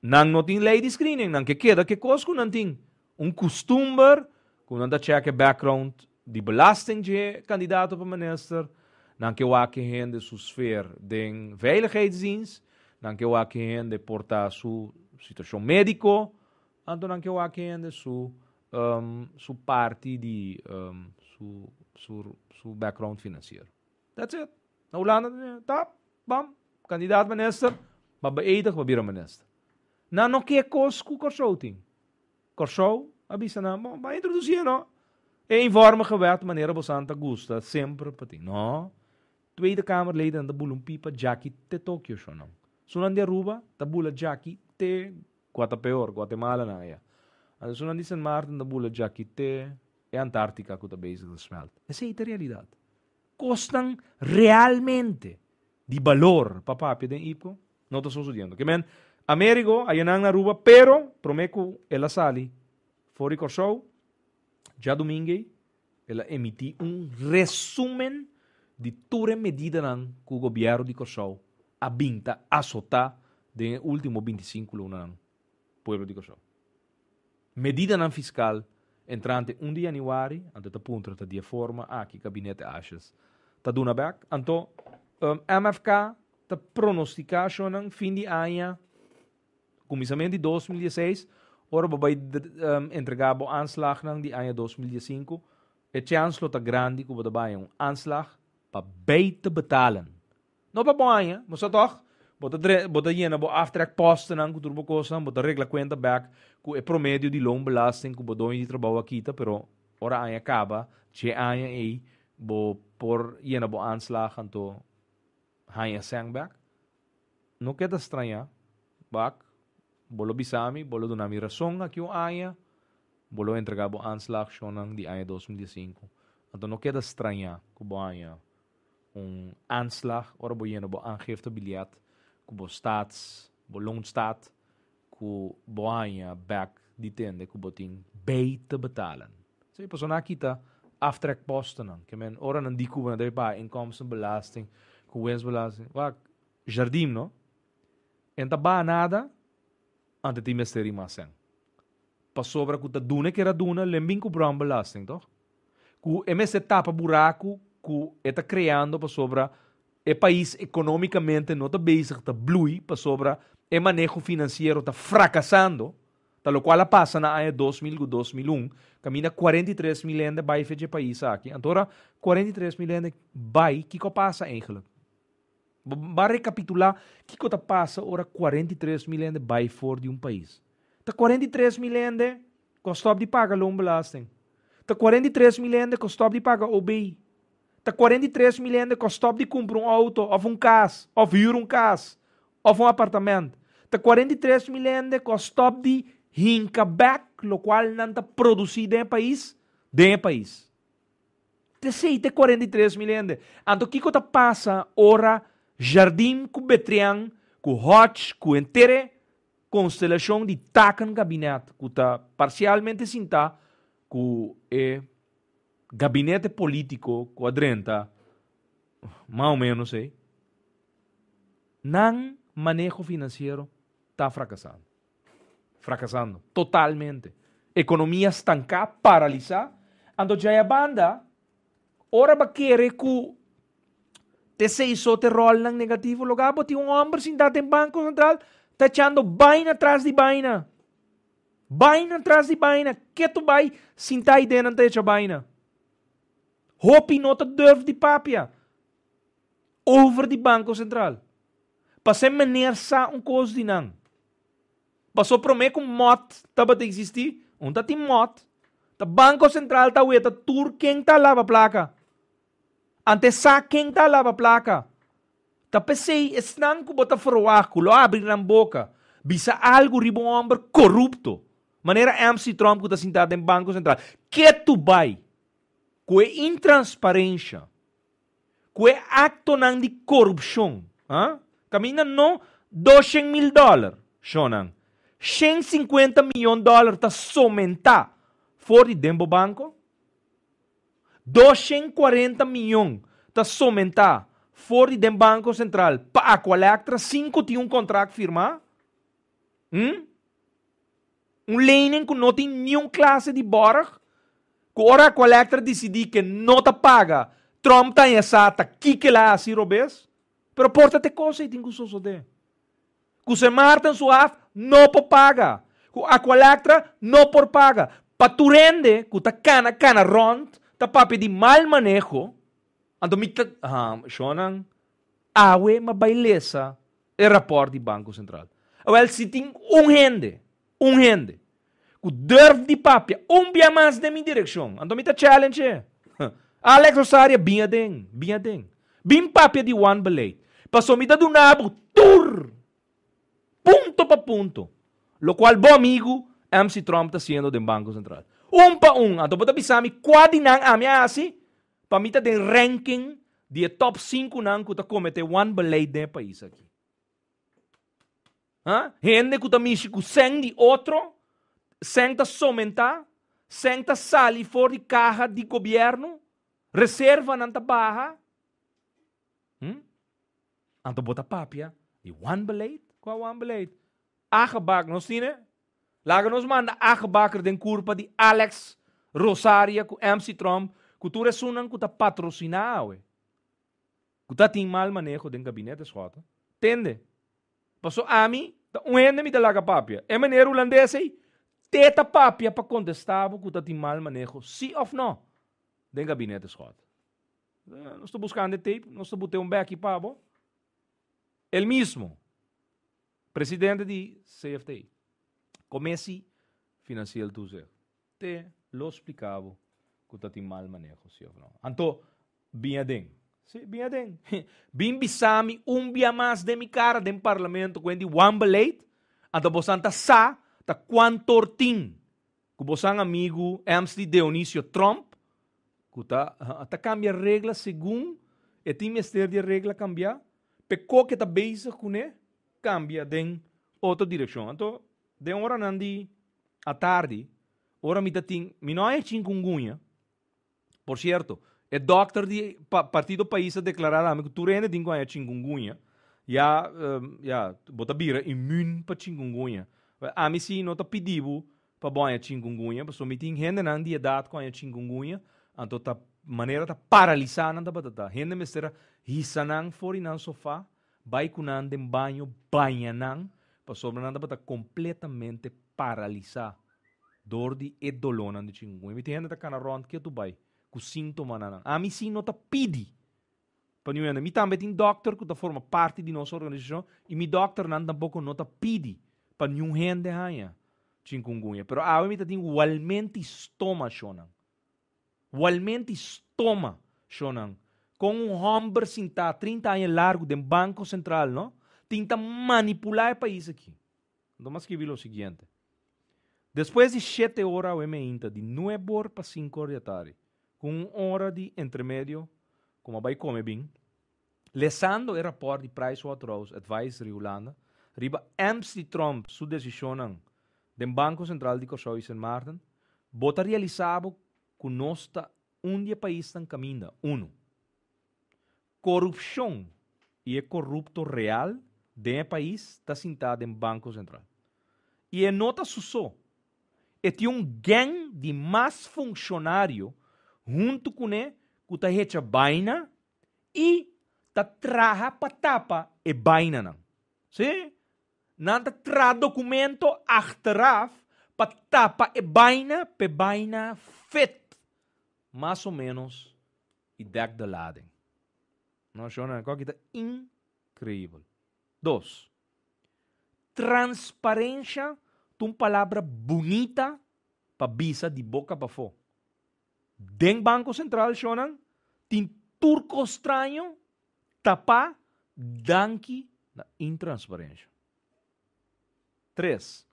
Speaker 1: Nan no tin lei di screening, nan ke keda ke kos ku nan tin. Un kustumber ku nan ta check e background di belasting dje kandidato pa minister, nan ke wak e hende su sfeer den veiligheidsdienst, nan ke wak e hende por ta su situashon mediko, anto nan ke wak e hende su su parti di su su su background finansiero. That's it. Na Hulanda tap, bam, kandidaat minister, ba beëdig, ba bira minister. Nan no ke kos ku Kòrsou tin. Kòrsou a bisa nan, bon, ban introdusié no. Eenvormige wet manera bosan ta gusta semper pa tin. No. Tweede Kamerleden ta bula un pipa djaki te Tokio shonan. Sunan di Aruba ta bula djaki te Guatapeor, Guatemala nan aya. Anto sunan di Sint Maarten ta bula djaki te e Antartica cu ta bezig ta smelt. Esey ta realidad. Cosnan realmente di balor pa papia den IPCO no ta sosodiendo. Ke men Amerigo a yenan na Aruba pero prome cu el a sali for di Corsou djadomingue el a emiti un resumen di tur e medidanan cu gobierno di Corsou a bin ta azota den e ultimo 25 lunanan pueblo di Corsou. Medidanan fiscal entrante 1 di januari, anto ta puntra ta di e forma aki Gabinete Asjes ta duna bek. Anto MFK ta pronostica shownan fin di aña, kuminsamentu di 2016, ora bo bai entrega bo aanslagnan di aña 2015, e chance lo ta grandi ku bo ta bai un aanslag pa bij te betalen. No pa bo aña, bo sa tòg? Bo ta dre, bo ta yena bo aftrekpostennan ku tur bo kosnan, bo ta regla kuenta bèk ku e promedio di loonbelasting ku bo doño di trabou a kita, pero ora aña kaba, dje aña ei bo por yena bo aanslag anto haña sèn bèk. No keda strañá, bak, bo lo bisa mi, bo lo duna mi rason aki un aña, bo lo entregá bo aanslag shonnan di aña 2015. Anto no keda strañá ku bo haña un aanslag ora bo yena bo aangiftebiljet ku bo staats, bo loonstaat ku bo haña bek di tende ku bo tin bij te betalen. Sí, pasobra nan a kita aftrekpostennan. Ke men ora nan di ku bo nan debe paga inkomstenbelasting ku winstbelasting. Wak, Jardim no. E no ta baha nada, anto tin mester di mas sèn. Pasobra ku ta duna e kere a duna, lembin ku brandbelasting, toch? Ku e mester tapa buraku ku e ta kreando pasobra e pais ekonomikamente no ta bezig ta blui pasobra e maneho finansiero ta frakasando, ta lokual a pasa na aña 2000 ku 2001, kaminda 43 mil hende bai fe dje pais aki. Anto ora 43 mil hende bai, kiko a pasa eigenlijk? Bo ba rekapitulá kiko ta pasa ora 43 mil hende bai for di un pais. Ta 43 mil hende ku a stòp di paga loonbelasting. Ta 43 mil hende ku a stòp di paga OB. Ta 43 mil hende ku a stòp di kumpra un outo òf un kas òf hür un kas òf un apartamènt. Ta 43 mil hende ku a stòp di hinka bèk lokual nan ta produsí den e pais, den e pais. T'esei t'e 43 mil hende. Anto kiko ta pasa ora Jardim ku Betrian ku Hodge ku henter e konstelashon di takenkabinet ku ta parsialmente sintá ku e gabinete polítiko ku a drenta mas o ménos ei, nan maneho finansiero ta frakasando. Frakasando totalmente. Ekonomia stanká, paralisá. Anto djaya banda, ora bo kere ku t'esei so t'e ròlnan negativo, loga bo tin un hòmber sintá den Banko Sentral ta echando baina tras di baina. Baina tras di baina. Ketu bai sintá ei den nan ta echa baina. Hopi no ta durf di papia over di Banko Sentral. Pas'e meneer sa un kos di nan. Paso promé ku mòt tabata eksistí, un ta tin mòt. Ta Banko Sentral ta weta tur ken ta laba plaka. Ante sa ken ta laba plaka. Ta p'esei esnan ku bo ta ferwagt ku lo abri nan boka bisa algu riba un hòmber korupto, manera MC Tromp ku ta sintá den Banko Sentral, ketu bai ku e intransparensha, ku e aktonan di korupshon, ha? Kaminda no 200 mil dòler, shonnan, 150 mion dòler ta somentá for di den bo banko, 240 mion ta somentá for di den Banko Sentral pa Aqualectra sin ku tin un kontrakt firmá. Un lening ku no tin niun klase di borg, ku ora Aqualectra disidí ke no ta paga, Trump ta haña sa ta kiko el a hasi robes. Pero por ta te kos ei tin ku sosodé. Ku Sint Maarten su haf no por paga. Ku Aqualectra no por paga. Pa tur hende ku ta kana kana rònt ta papia di mal maneho, anto mi ta, ha, shonnan, awe m'a bai lesa e rapòrt di Banko Sentral. Awèl, si tin un hende, un hende, ku durf di papia un bia mas den mi direkshon. Anto mi ta challenge e. Alex Rosaria bin aden, bin aden. Bin papia di wanbeleid. Paso mi ta duna bo tur punto pa punto lokual bo amigu MC Trump ta hasiendo den Banko Sentral. Un pa un. Anto bo ta bisa mi kua di nan ami a hasi pa mi ta den ranking di e top sinkunan ku ta komete wanbeleid den e pais aki. Ha? Hende ku ta mishi ku sèn di otro, sèn ta somentá, sèn ta sali for di kaha di gobièrnu, reservanan ta baha. Hm? Anto bo ta papia di wanbeleid? Kua wanbeleid? Agebak, nos tin e? Laga nos manda Agebakker den kurpa di Alex Rosaria ku MC Tromp ku tur esunnan ku ta patrosiná awe. Ku ta tin mal maneho den gabinete Schotten. Tende. Paso ami ta un hende mi ta laga papia. E meneer Hulandes ei te ta papia pa kontestá bo ku ta tin mal maneho si òf nò den gabinete Schotten. Nos ta buskando e tape, nos ta bute un bèki pa bo. El mismo, presidente di CFT, Commissie Financieel Toezicht. Te lo splica bo cu ta tin mal maneho si of no. Anto, bin aden. Si, bin aden. Bin bisa mi un bia mas den mi cara den parlamento cu hende wanbeleid, anto bosan ta sa ta cuantor tin cu bosan amigu Emsley Deonisio Tromp cu ta ta cambia regla segun e tin mester di e regla cambia, p'e koke ta bezig cune cambia den otro direccion. Anto, Den oranan di atardi, ora mi ta tin, mi no a haña chinkungunya. Por cierto, e dokter di Partido Pais a declara tambe cu tur hende tin cu haña chinkungunya. Ya, ya, bo ta bira immuun pa chinkungunya. Ami si no ta pidi bo pa bo haña chinkungunya, pasobra mi tin hendenan di edad cu haña chinkungunya, anto ta manera ta paralisa nan tabata ta. Hende mester a hisa nan for di nan sofa, Bai ku nan den baño baña nan, pasobra nan tabata kompletamente paralisá dor di e dolónan di chikungunya. Mi tin hende ta kana rònt ketu bai ku síntomanan nan. Ami sí no ta pidi pa niun hende. Mi tambe tin dòkter ku ta forma parti di nos organisashon i mi dòkternan tampoko no ta pidi pa niun hende haña chikungunya. Pero awe mi ta tin walmenti stoma shonnan. Walmenti stoma, shonnan. Kon un hòmber sintá 30 aña largu den Banko Sentral, no, tin ta manipulá e pais aki. Anto m'a skibi lo siguiente. Despues di shete ora awe meinta, di nuebe or pa sinku or di atardi, ku un ora di entremedio ku m'a bai kome bin, lesando e rapòrt di Pricewaterhouse Advisory Hulanda riba MC Tromp su desishonnan den Banko Sentral di Kòrsou i Sint Maarten, bo ta realisá bo ku nos ta un di e paisnan kaminda, unu. Korupshon i e korupto real den e pais ta sintá den Banko Sentral. I e no ta su so. E tin un gèng di mas funshonario huntu kuné ku ta hecha baina i ta traha pa tapa e bainanan. Sí, Nan ta traha documento achteraf pa tapa e baina p'e baina fit mas o menos y dek de lading. No, shona, cu aki ta increibel. Dos, transparencia ta un palabra bunita pa bisa di boca pafó. Den Banco Central, shona, tin tur cos straño Tapá danki na intransparensha. Tres,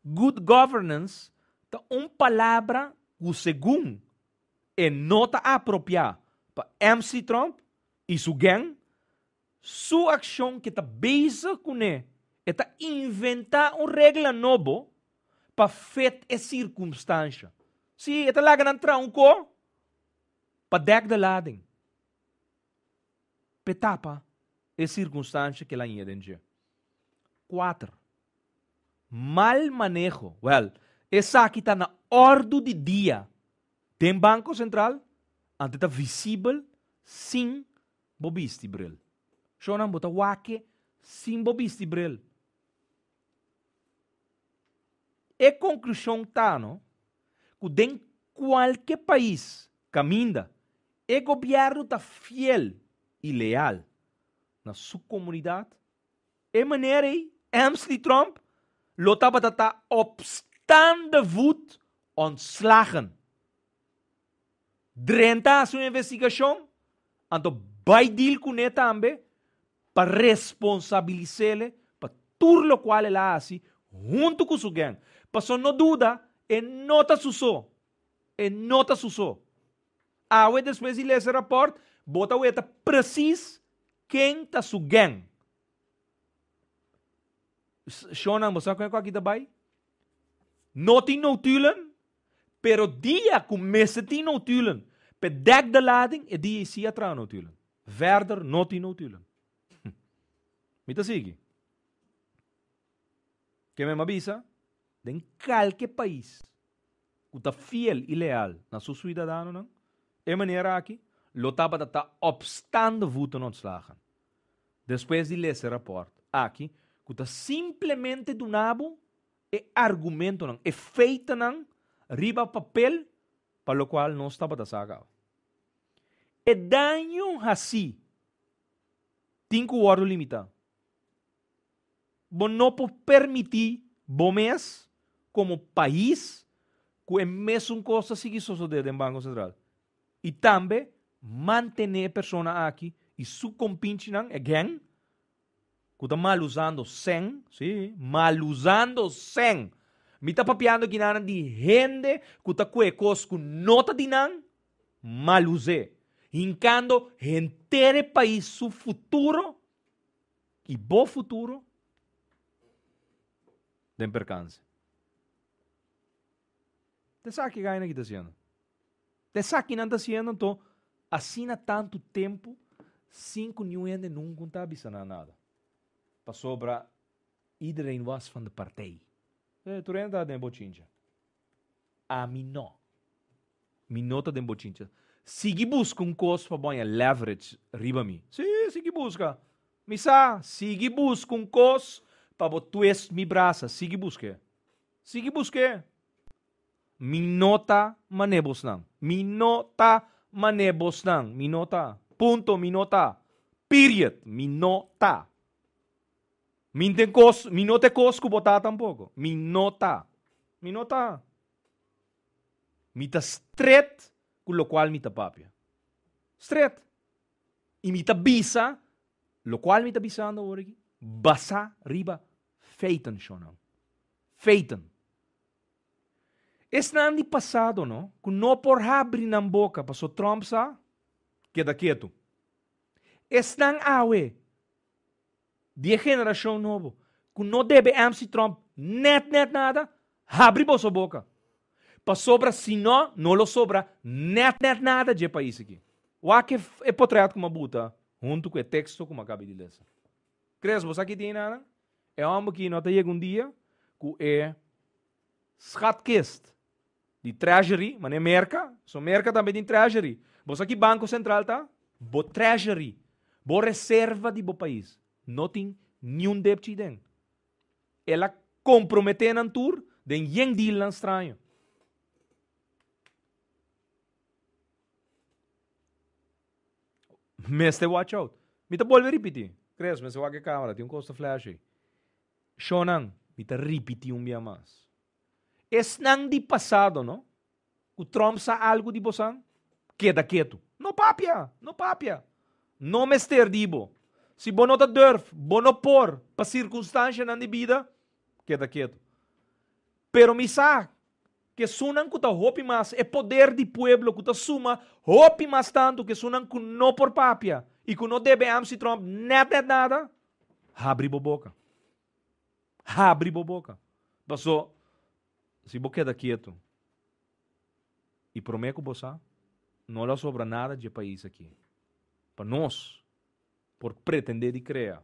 Speaker 1: Good governance ta un palabra ku segun e no ta apropiá pa MC Trump i su gang, su akshon ke ta bezig kuné e ta inventá un regla nobo pa fit e sirkumstansha. Sí, e ta laga nan traha un ko pa dèk de lading. P'e tapa e sirkunstansha ku el a ña den dje. Kuater, Mal maneho. Wèl, esaki ta na òrdu di dia den Banko Sentral, anto e ta visibel sin bo bisti bril. Shownan, bo ta wak e sin bo bisti bril. E konklushon ta no, ku den kualke pais kaminda E gobièrnu ta fiel i leal na su komunidat. E manera ei, Emsley Trump lo tabata ta opstákulo. staande voet ontslagen. Drenta hasi un investigashon, anto bai deal kuné tambe pa responsabilis'ele pa tur lokual el a hasi huntu ku su gang. Paso no duda, e no ta su so. E no ta su so. Awe despues di lesa e rapòrt, bo ta weta presis ken ta su gang. Shonnan, bo sa kon e ku aki ta bai? No tin notulen, pero dia ku mester tin notulen p'e dek de lading, e dia ei si a traha notulen. Verder no tin notulen. Mi ta sigui. Ke mi a bisa? Den kalke pais ku ta fiel i leal na su suidadanonan, e manera aki lo tabata ta opstaande voeten ontslagen. Despues di lesa e rapòrt aki ku ta simplemente duna bo e argumentonan, e feitonan riba papel pa lokual nos tabata sa kaba. E daño hasí tin ku wòrdu limitá. Bo no por permití bo mes komo pais ku e mesun kos ta sigui sosodé den Banko Sentral i tambe mantené e persona aki i su kompinchinan, e gang, ku ta malusando sèn, sí, malusando sèn. Mi ta papiando kinanan di hende ku ta kue kos ku no ta di nan, malus'é, hinkando henter e pais su futuro i bo futuro den perkanse. Ta esaki gaina ki ta hasiendo. Ta esaki nan ta hasiendo anto asina tantu tempu sin ku niun hende nunka ta bisa nan nada. Pasobra iedereen was van de partij. Eh, tur hende ta den bochincha. Ami no. Mi no ta den bochincha. Sigui buska un kos pa bo haña leverage riba mi. Sí, sigui buska. Mi sa, sigui buska un kos pa bo twist mi brasa. Sigui busk'é. Sigui busk'é. Mi no ta mané bosnan. Mi no ta mané bosnan. Mi no ta. Punto, mi no ta. Period. Mi no ta. Mi n'ten kos, mi no ta e kos ku bo ta tampoko. Mi no ta. Mi no ta. Mi ta stret ku lokual mi ta papia. Stret. I mi ta bisa lokual mi ta bisando awor aki, basá riba feiten, shonnan. Feiten. Esnan di pasado no, ku no por habri nan boka paso Trump sa, keda ketu. Esnan awe di e generashon nobo ku no debe MC Trump nèt nèt nada, habri boso boka. Pasobra si no, no lo sobra nèt nèt nada dje pais aki. Wak e potrèt ku mi a buta huntu ku e teksto ku mi a kabi di lesa. Chris, bo sa ki tin einan? E hòmber ki no ta yega un dia ku e schatkist di treasury, manera Merka, so Merka tambe tin treasury. Bo sa ki Banko Sentral ta? Bo treasury, bo reserva di bo pais, no tin niun depchi den. El a komprometé nan tur den yen dealnan straño. Mester watch out. Mi ta bolbe ripití. Chris, mester wak e camera, tin un kos ta flash ei. Shownan, mi ta ripití un bia mas. Esnan di pasado no, ku Trump sa algu di bosan, keda ketu. No papia, no papia. No mester di bo. Si bo no ta durf, bo no por, pa sirkunstanshanan di bida, keda ketu. Pero mi sa ku esunnan ku ta hopi mas, e poder di pueblo ku ta suma hopi mas tantu ku esunnan ku no por papia i ku no debe AMSI Trump nèt nèt nada, habri bo boka. Habri bo boka. Paso, si bo keda kietu i promé ku bo sa, no lo a sobra nada dje pais aki pa nos por pretendé di krea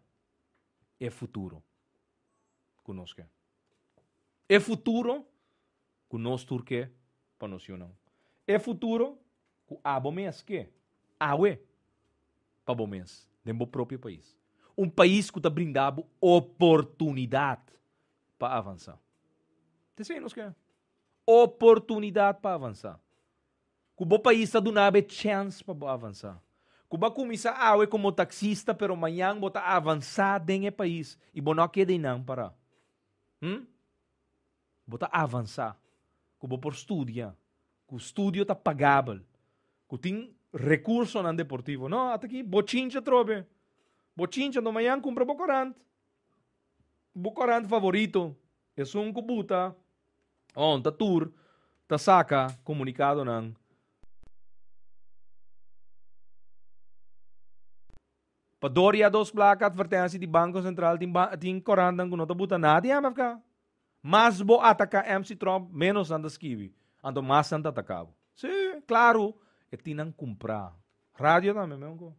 Speaker 1: e futuro ku nos ke. E futuro ku nos tur ke pa nos yunan. E futuro ku abo mes ke awe pa bo mes den bo propio pais. Un pais ku ta brinda bo oportunidat pa avansá. Ta esei nos ke. Oportunidat pa avansá. Ku bo pais ta duna bo e chèns pa bo avansá. Ku bo a kuminsá awe komo taksista pero mañan bo ta avansá den e pais i bo no a keda einan pará. Hm? Bo ta avansá, ku bo por studia, ku studio ta pagabel, ku tin rekursonan deportivo. No, ata aki bochincha atrobe. Bochincha, anto mañan kumpra bo korant. Bo korant favorito, esun ku buta, oh, ta tur ta saka komunikadonan. Pa Doria dos plaka advertentie di Banco Central tin ba tin korantnan ku no ta buta nada di MFK. Mas bo ataka MC Tromp menos nan ta skibi, anto mas nan ta ataka bo. Si, klaru, e tin nan kumprá. Radio tambe mesun ko.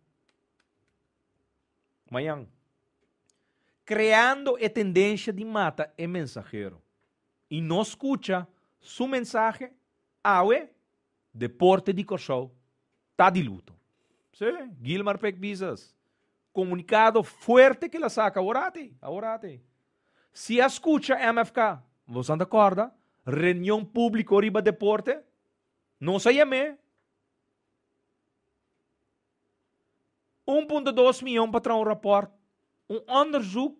Speaker 1: Mañan. Kreando e tendensha di mata e mensahero i no skucha su mensahe, awe Deporte di Kòrsou ta di luto. Sí, Gilmar Pek Pisas. Komunikado fuerte ke el a saka aworati, aworati. Si a skucha MFK, boso ta kòrda? Reunion públiko riba deporte, nos a yam'é. 1.2 mion pa traha un rapòrt, un onderzoek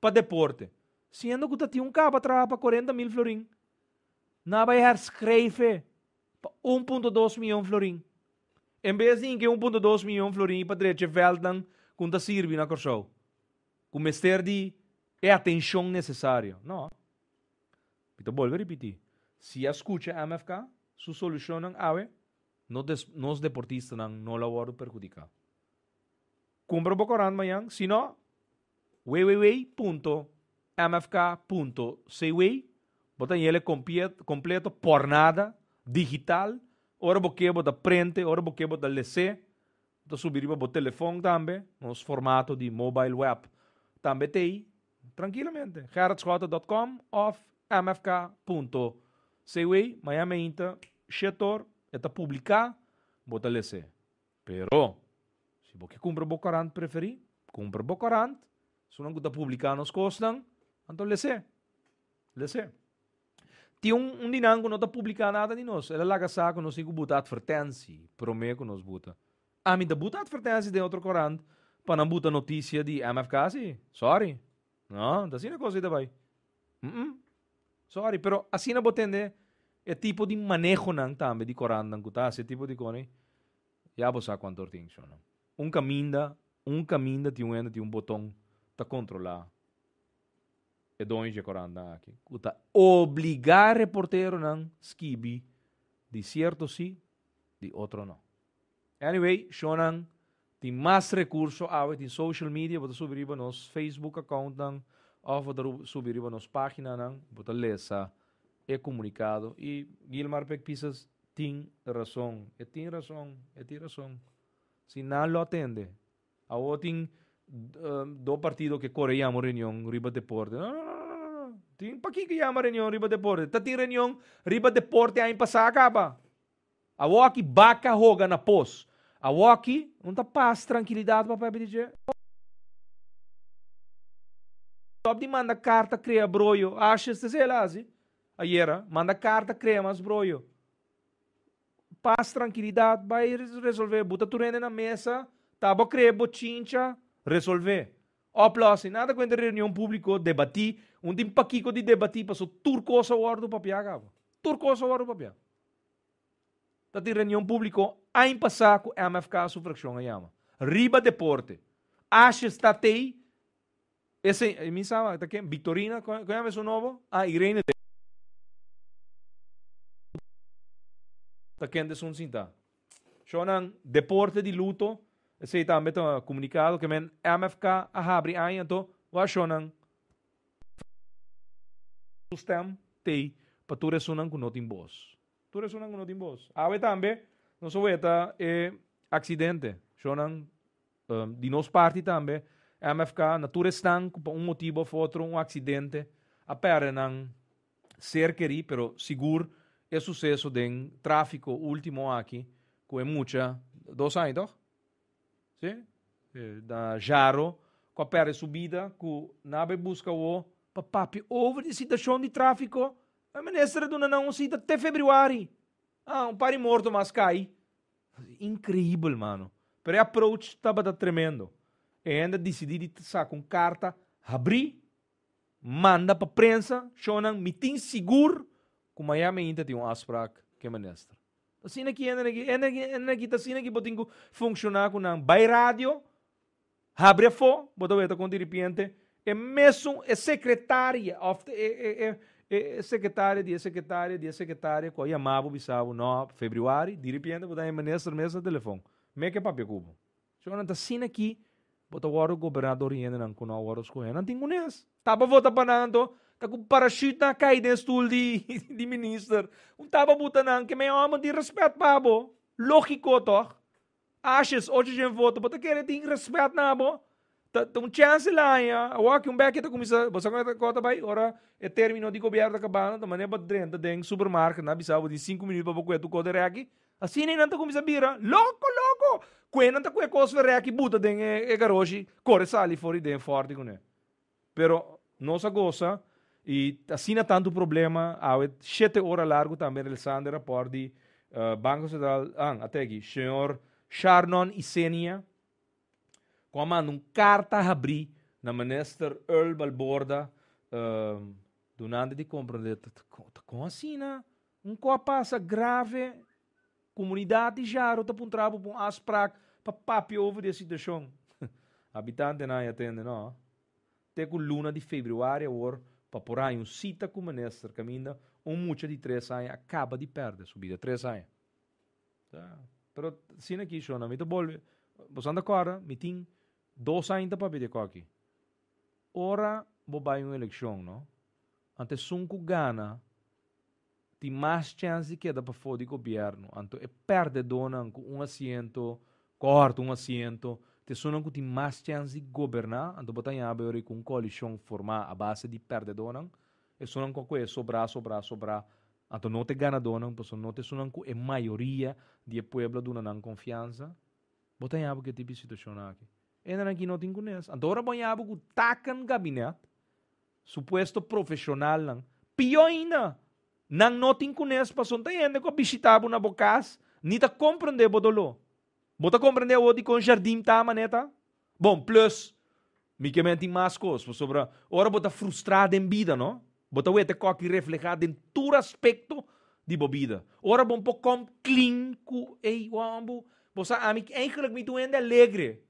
Speaker 1: pa deporte. Siendo ku ta tin un kaba traha pa 40 mil florin. Nan a bai herschrijven pa 1.2 mion florin. En bes di inke 1.2 mion florin pa drecha e veldnan ku ta sirbi na Kòrsou, ku mester di e atenshon nesesario. No. Mi ta bolbe ripití, si a skucha MFK su solushonnan awe, no des nos deportistanan no lo a wòrdu perhudiká. Kumpra bo korant mañan, si no, www.mfk.cw, bo ta yele kompleto pòrnada, digital, ora bo ke bo ta prente, ora bo ke bo ta les'é, bo ta subi riba bo telefòn tambe, nos formato di mobile web tambe t'ei, trankilamente, gerritschotte.com òf mfk.cw, mañan meinta shetor e ta publiká, bo ta les'é. Pero, si bo ke kumpra bo korant preferí, kumpra bo korant. Esunnan ku ta publiká nos kosnan, anto les'é. Les'é. Tin un, un di nan ku no ta publiká nada di nos. El a laga sa ku nos tin ku buta atvertensi promé ku nos buta. Ami ta buta atvertensi den otro korant pa nan buta notisia di MFK si. Sorry. No, ta asina kos ei ta bai. Mm-mm. Sorry, pero asina bo tende e tipo di manehonan tambe di korantnan ku ta hasi e tipo di kos ei, ya bo sa kuantu or tin shon. Un kaminda, un kaminda tin un hende tin un boton ta kontrolá e doño dje korantnan aki ku ta obligá reporteronan skibi di sierto si, di otro no. Anyway, shonnan tin mas rekurso awe, tin social media, bo ta subi riba nos Facebook accountnan òf bo ta subi riba nos paginanan, bo ta lesa e komunikado. I Gilmar Pek Pisas tin rason, e tin rason, e tin rason. Si nan lo atende. Awor tin do partido ke kore yama un reunion riba deporte. No, no, no, no, no. Tin pakiko yama reunion riba deporte? Ta tin reunion riba deporte aña pasá kaba. Awoki baka hoga na pos. Awoki un ta pas trankilidat pa papia di dje. Stop di manda karta krea broyo. Ashes ta sela asi. Ayera manda karta krea mas broyo. Pas trankilidat bai resolve. Buta tur hende na mesa. Ta bo krea bochincha resolve. Oplossing. Nada ku entre reunion publiko debati. Un tin pakiko di debati paso tur kos a wordo papia kaba. Tur kos a wordo papia. Ta tin reunion públiko añ pasá ku MFK su frakshon a yama. Riba deporte. Ashes ta tei. Ese, mi sa, ta ken? Victorina, kon yama esun nobo? Ah, Irene. Ta ken esun sinta. Shownan, deporte di luto. Esei tambe ta komunikado ke men MFK a habri aña anto wak shownan. Su stem tei pa tur esunnan ku no tin bos. Tur esunnan ku no tin bos. Awe tambe nos a weta e aksidente. Shownan di nos parti tambe MFK na tur esnan ku pa un motibu of otro un aksidente a pèrdè nan ser kerí pero sigur e suseso den tráfiko último aki ku e mucha dos aña tòg? Sí, na Jaro cu a perde su bida cu nan a bay busca awo pa papia over di situacion di trafico. E minister a duna nan un cita te februari. Ah, un par di morto mas cay. Increibel, mano. Pero e approach tabata tremendo. E hende a dicidi di saca un carta habri. Manda pa prensa, shownan, mi tin sigur ku mañana mainta tin un afspraak ku e minister. Asina ki hende aki, hende aki, hende aki ta asina ki bo tin ku funshoná ku nan. Bai radio, habri afó, bo ta weta kon diripiente e mesun, e sekretaria òf e e e e sekretaria di e sekretaria di e sekretaria ku a yama bo bisa bo no, febrüari, diripiente bo ta haña e minister mes na telefon. Me ke papia ku bo. So nan ta asina ki bo ta wòrdu goberná dor di hendenan ku no a wòrdu skohé. Nan tin kunes. Taba vota pa nan anto ta ku parashut nan a kai den stul di di minister. Un taba buta nan ke men hòmber tin rèspèt pa bo. Lógiko tòg? Ashes, ocho shen voto, bo ta kere tin rèspèt na bo? Ta ta un chèns el a haña. Awor aki un bèki ta kuminsá, bo sa kon e ta bai? Ora e término di gobièrnu ta kabando, ta manera bo drenta den supermarket, nan a bisa bo tin sinku minüt pa bo kue tur kos den rèki. Asina nan ta kuminsá bira loko loko. Kue nan ta kue kos ferè ki buta den e garoshi, kore sali for di den fòrti kuné. Pero nos a gosa i asina tantu problema awe shete ora largu tambe realisando e rapòrt di Banko Sentral, an, a teki, señor Sharnon Isenia ku a manda un karta habrí na minister Earl Balborda dunante di komprendé ta kon asina Un ku a pasa grave, komunidat di Jaro ta puntra bo pa un afsprak pa papia over di e situashon. Habitantenan a atende no. Te ku luna di febrüari awor pa por haña un sita ku minister kaminda un mucha di tres aña a kaba di pèrdè su bida. Tres aña. Ta. Pero asina aki shona mi ta bolbe. Boso anda kòrda mi tin dos aña ta papia di e kòki. Ora bo bai un elekshon no, anto esun ku gana tin mas chèns di keda pafó di gobièrnu. Anto e pèrdedónan ku un asiento, kòrta un asiento, ta esunnan ku tin mas chèns di goberná. Anto bo ta haña bo ku un koalishon formá a base di pèrdedónan. Esunnan ku a kohe sobrá, sobrá, sobrá. Anto no ta e ganadónan, pasobra no ta esunnan ku e mayoria di e pueblo a duna nan konfiansa. Bo ta haña bo ku e tipo di situashon aki. Hendenan aki no tin kunes. Anto ora bo haña bo ku taken gabinèt, Supuesto profesionalnan. Pió ainda, nan no tin kunes pasobra ta hende ku a bishitá bo na bo kas ni ta komprendé bo doló. Bo ta komprendé awor dikon Jardim ta manera ta? Bon, plus, mi ke men tin mas kos, pasobra ora bo ta frustrá den bida, no? Bo ta wete kòki reflehá den tur aspekto di bo bida. Ora bo por kòm klin ku, ey, wou, bo sa ami eigenlijk mi ta un hende alegre.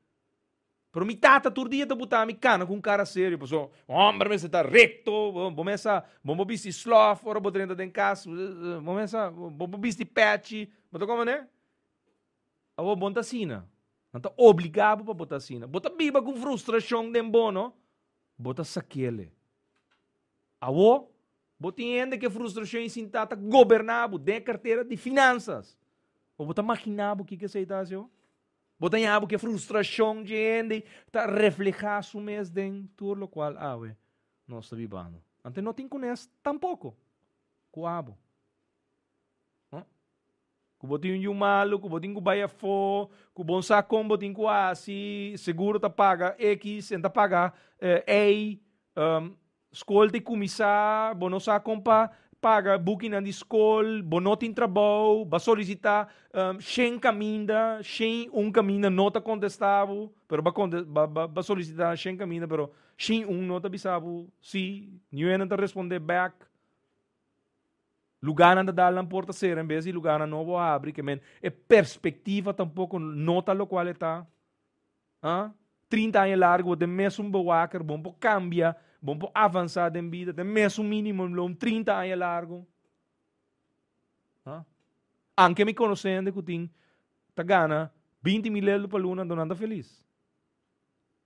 Speaker 1: Pero mi tata tur dia ta buta mi cana cu un cara serio, pasobra un homber mester ta recto, bo mester bo bo bisti slof ora bo drenta den cas, bo mester bo bo bisti pechi, bo ta comprende? Awor bo no ta asina, nan ta obliga bo pa bo ta asina, bo ta biba cu frustracion den bo no, bo ta sakele. Awor bo tin hende cu e frustracion y sin tata goberna bo den e cartera di finanzas, bo ta magina bo kico esey ta haci ho? Bo ta ña bo ke frustrashon dje hende ta reflehá su mes den tur lokual awe nos ta bibando. Ante no tin kunes tampoko ku abo. No? Ku bo tin un yu malu, ku bo tin ku bai afó, ku bo no sa kon bo tin ku hasi, seguro ta paga ekis, en ta paga ei, Skol ta kuminsá, bo no sa kon pa paga bukinan di skol, bo no tin trabou, bo a solisitá shen kaminda, shen un kaminda no ta kontestá bo, pero bo a bo a solisitá shen kaminda pero shen un no ta bisa bo sí, niun hende ta respondé bèk. Lugánan ta dal nan porta sera en bes di lugánan nobo a habri, ke men e perspektiva tampoko no ta lokual e ta. Ah, 30 aña largu bo den mesun bewaker, bo no por kambia, bo no por avansá den bida, den mesun minimum loon 30 aña largu. Ah, anke mi konosé hende ku tin ta gana 20 mil euro pa luna anto nan ta felis.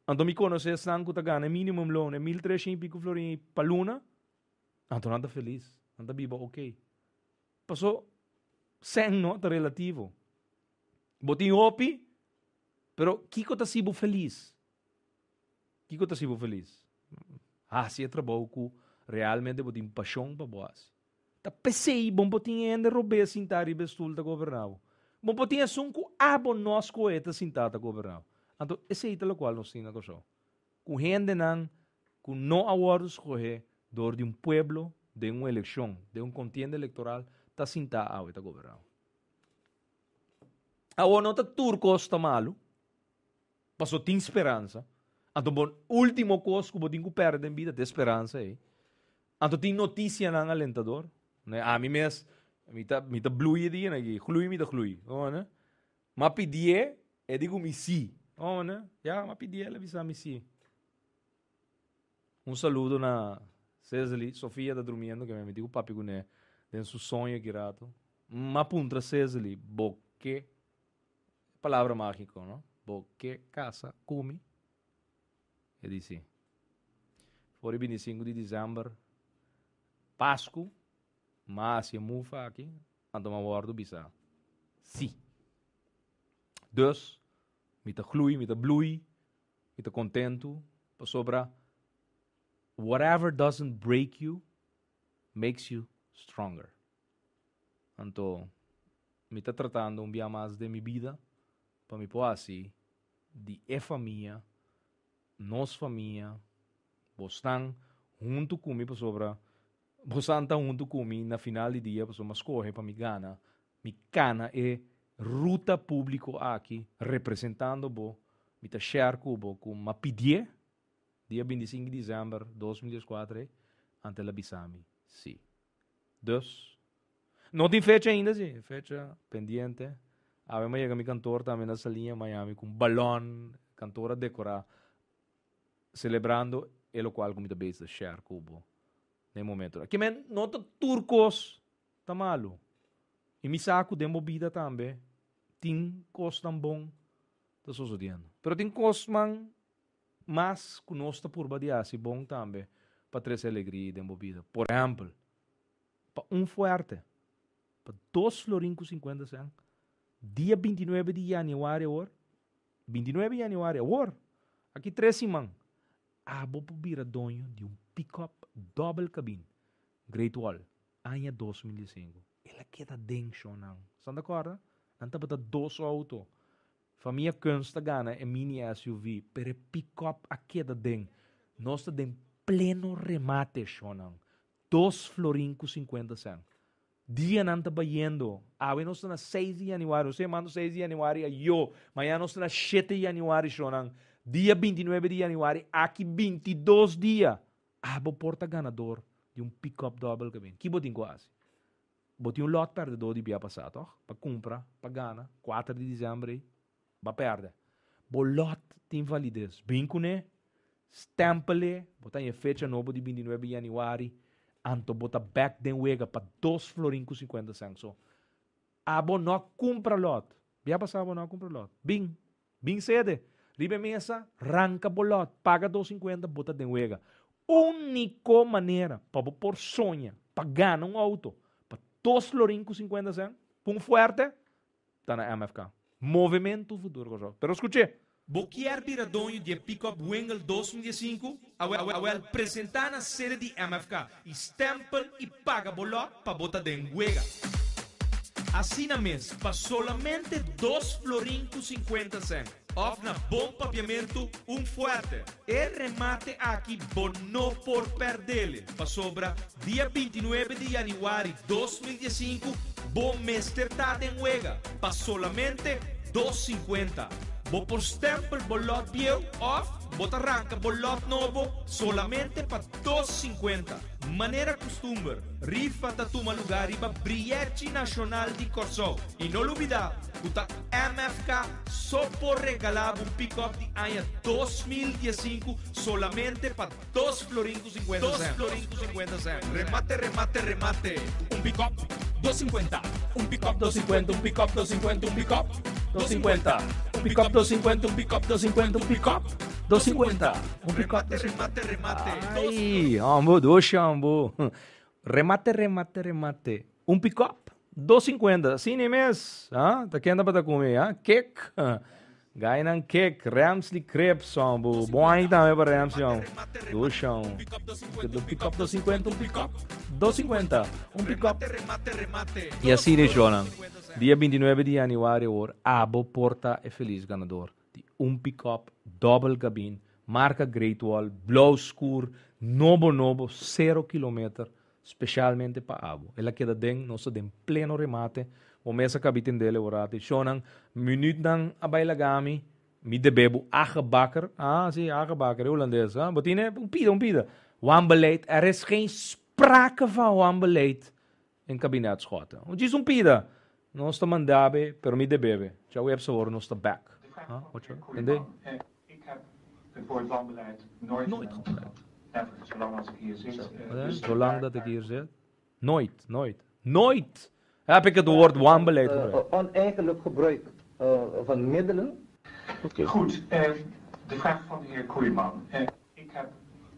Speaker 1: Anto mi konosé esnan ku ta gana e minimum loon, e 1300 i piku florin pa luna, anto nan ta felis, nan ta biba oké. Paso, sèn no ta relativo. Bo tin hopi, Pero kiko ta hasi bo felis? Kiko ta hasi bo felis? Hasi e trabou ku realmente bo tin pashon pa bo hasi. Ta p'esei bo por tin hende robes sintá riba e stul ta goberná bo. Bo por tin esun ku abo no a skohe ta sintá ta goberná bo. Anto esei ta lokual nos tin na Kòrsou. Ku hendenan ku no a wòrdu skohe dor di un pueblo den un elekshon, den un kontienda elektoral ta sintá awe ta goberná bo. Awor no ta tur kos ta malu, paso tin speransa. Anto bo último kos ku bo tin ku pèrdè den bida ta e speransa ei. Anto tin notisianan alentador. Ne, ami mes, mi ta, mi ta blui e dianan aki. Glui mi ta glui. Bo ne? M'a pidié, e di ku mi sí. Bo ne? Ya, m'a pidié, el a bisa mi sí. Un saludo na Cesely. Sofia ta drumiendo ke mi tin ku papia kuné den su soño aki rato. M'a puntra Cesely, bo ke, palabra mágiko, no? Bo ke kasa ku mi? E di sí. For di 25 di december, Pasku, m'a hasi e move aki, anto m'a wòrdu bisa sí. Dus, mi ta glui, mi ta blui, mi ta kontentu, pasobra whatever doesn't break you, makes you stronger. Anto, mi ta tratando un bia mas den mi bida pa mi por hasi di e famia, nos famia, bosnan huntu ku mi pasobra bosan ta huntu ku mi na final di dia pasobra mi a skohe pa mi gana, mi kana e ruta públiko aki representando bo, mi ta share ku bo ku mi a pidié dia 25 di desèmber 2014 ei, anto el a bisa mi sí. Dus, no tin fecha ainda si, fecha pendiente. Awe mi a yega mi kantor tambe na Saliña, Miami, ku un balòn, kantor a dekorá, selebrando e lokual ku mi ta bezig ta share ku bo na e momento. Ke men no ta tur kos ta malu. I mi sa ku den bo bida tambe tin kosnan bon ta sosodiendo. Pero tin kosnan mas ku nos ta purba di hasi bon tambe pa trese alegria den bo bida. Por ehèmpel, pa un fuerte, pa dos florin ku sinkuenta sèn, dia 29 di yanüari awor, 29 di yanüari awor, aki tres siman, abo por bira doño di un pick-up dòbel kabin, Great Wall, aña 2005. El a keda den shownan. San ta kòrda? Nan tabata dos outo. Famia Kunst a gana e mini SUV, pero e pick-up a keda den. Nos ta den pleno remate, shownan. Dos florin ku sinkuenta sèn. Dianan ta bayendo. Awe nos ta na seis di yanüari. Nos ta yamando seis di yanüari ayó. Mañana nos ta na shete di yanüari, shownan. Dia 29 di yanüari, aki 22 dia, abo por ta ganador di un pick-up dòbel kabin. Ki bo tin ku hasi? Bo tin un lòt pèrdedó di bia pasá, tòg? Pa kumpra, pa gana, kuater di disièmber ei, bo a pèrdè. Bo lòt tin valides. Bin kuné, stèmpel e, bo ta haña e fecha nobo di 29 di yanüari, anto bo ta bèk den wega pa dos florin ku sinkuenta sèn. So, abo no a kumpra lòt. Bia pasá bo no a kumpra lòt. Bin, bin sede. Riba e mesa, ranka bo lòt, paga dos sinkuenta, bo ta den wega. Úniko manera pa bo por soña pa gana un outo pa dos florin ku sinkuenta sèn, pa un fuerte, ta na MFK. Movementu Futuro Kòrsou. Pero skuch'é! Bo kier bira doño di e pick-up Wingle 2015? Awel, presentá na sede di MFK i stèmpel i paga bo lòt pa bo ta den wega. Asina mes, pa solamente dos florin ku sinkuenta sèn, òf na bon papiamentu, un fuerte. E remate aki bo no por pèrdele, pasobra dia 29 di yanüari 2015 bo mester ta den wega pa solamente dos sinkuenta. Bo por stèmpel bo lòt bieu òf bo ta ranka bo lòt nobo solamente pa dos sinkuenta. Manera kustumber, rifa ta tuma lugá riba Brièchi Nashonal di Kòrsou. I no lubidá ku ta MFK so por regalá bo un pick-up di aña 2015 solamente pa dos florin ku sinkuenta
Speaker 4: Dos
Speaker 1: sèn.
Speaker 4: florin ku sinkuenta sèn. Remate, remate, remate. Un pick-up, dos sinkuenta. Un pick-up, dos sinkuenta, un pick-up, dos sinkuenta, un pick-up,
Speaker 1: Dos sinkuenta. Un pick-up, dos sinkuenta, un pick-up, dos sinkuenta, un pick-up, dos sinkuenta. Un pick-up,
Speaker 4: Remate, remate, remate. Dos
Speaker 1: Ai, hombo, dushi hombo. Remate, remate, remate. Un pick-up, dos sinkuenta. Asina mes. Ah, ta ken tabata ku mi, ah? Kek. Gainan kek, Ramsley Crepes, hombo. Bon aña tambe pa Ramsley, hombo. Dushi, hombo. Un pick-up, dos sinkuenta, un pick-up, dos sinkuenta. Un pick-up. I asina e shownan. Dia 29 di yanüari awor, abo por ta e felis ganador di un pick-up dòbel gabin, marka Great Wall, blou skur, nobo nobo, sero kilometer, specialmente pa abo. El a keda den, nos ta den pleno remate. Bo mes a kabi tendel e ora. Shownan, minütnan a bai laga mi.
Speaker 3: Mi debe bo Agebakker. Ah, si, Agebakker, hulandes. Ah, bo tin e? Un pida, un pida. Wanbeleid. Er is geen sprake van wanbeleid in kabinet Schotte. Un djis un pida. Nos ta manda be, pero mi debe be. Djaweps awor nos ta back.
Speaker 5: De vraag
Speaker 3: Ah,
Speaker 5: van
Speaker 3: ocho.
Speaker 5: de heer
Speaker 3: Entendé?
Speaker 5: Koeiman. Ik heb het woord wanbeleid nooit in
Speaker 3: Nooit
Speaker 5: mijn mond
Speaker 3: gebruikt.
Speaker 5: gehad. Never, zolang als ik hier zit.
Speaker 3: Hè?
Speaker 5: Dus
Speaker 3: Zolang
Speaker 5: daar-
Speaker 3: dat ik hier zit. Nooit, nooit, nooit heb ik het woord wanbeleid gebruikt.
Speaker 6: Oneigenlijk gebruik van middelen.
Speaker 5: Goed, de vraag van de heer Koeiman. Ik heb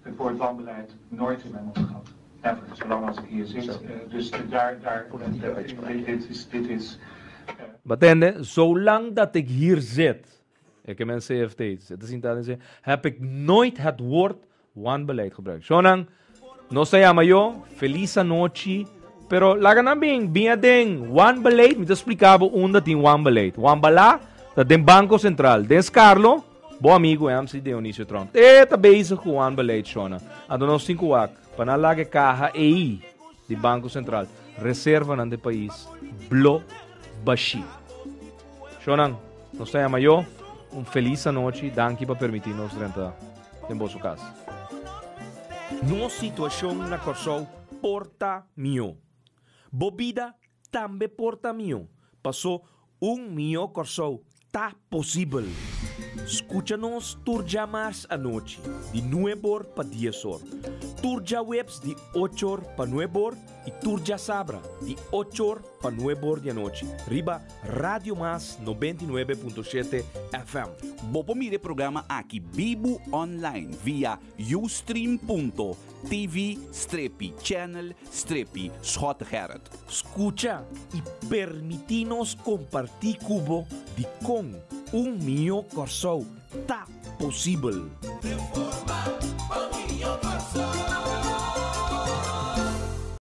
Speaker 5: het woord wanbeleid nooit in mijn mond gehad. Never, zolang als ik hier zit. Dus daar, dit is, dit is
Speaker 3: Bo ta tende, zolang dat ik hier zit, ik heb mijn CFT, zit te zien, heb ik nooit het woord wanbeleid gebruikt. Shonang, nos ta yama yo, felis anochi, pero laga nan bin, bin aden, wanbeleid, mi ta splika bo unda tin wanbeleid. Wanbala, ta den Banko Sentral, den Carlo, bo amigu MC Dionisio Tromp. E ta bezig ku wanbeleid, shona. Anto nos tin ku wak, pa nan laga e kaha ei di Banko Sentral, reservanan di pais, blo bashí. Shonang, nos ta yama yo, un felis anochi, danki pa permití nos drenta den boso kas.
Speaker 1: Nos situashon na Kòrsou por ta mihó. Bo bida tambe por ta mihó. Pasó un mihó Kòrsou ta posibel. Skucha nos tur djamars anochi di nueb'or pa dies'or, tur djaweps di och'or pa nueb'or i tur djasabra di och'or pa nueb'or di anochi riba Radio Mas 99.7 FM.
Speaker 2: Bo por mira e programa aki bibu online via ustream.tv strepi channel strepi Schottegerrit.
Speaker 1: Skucha i permití nos kompartí ku bo dikon un mihó Kòrsou ta posibel.
Speaker 4: Reforma pa un mihó Kòrsou.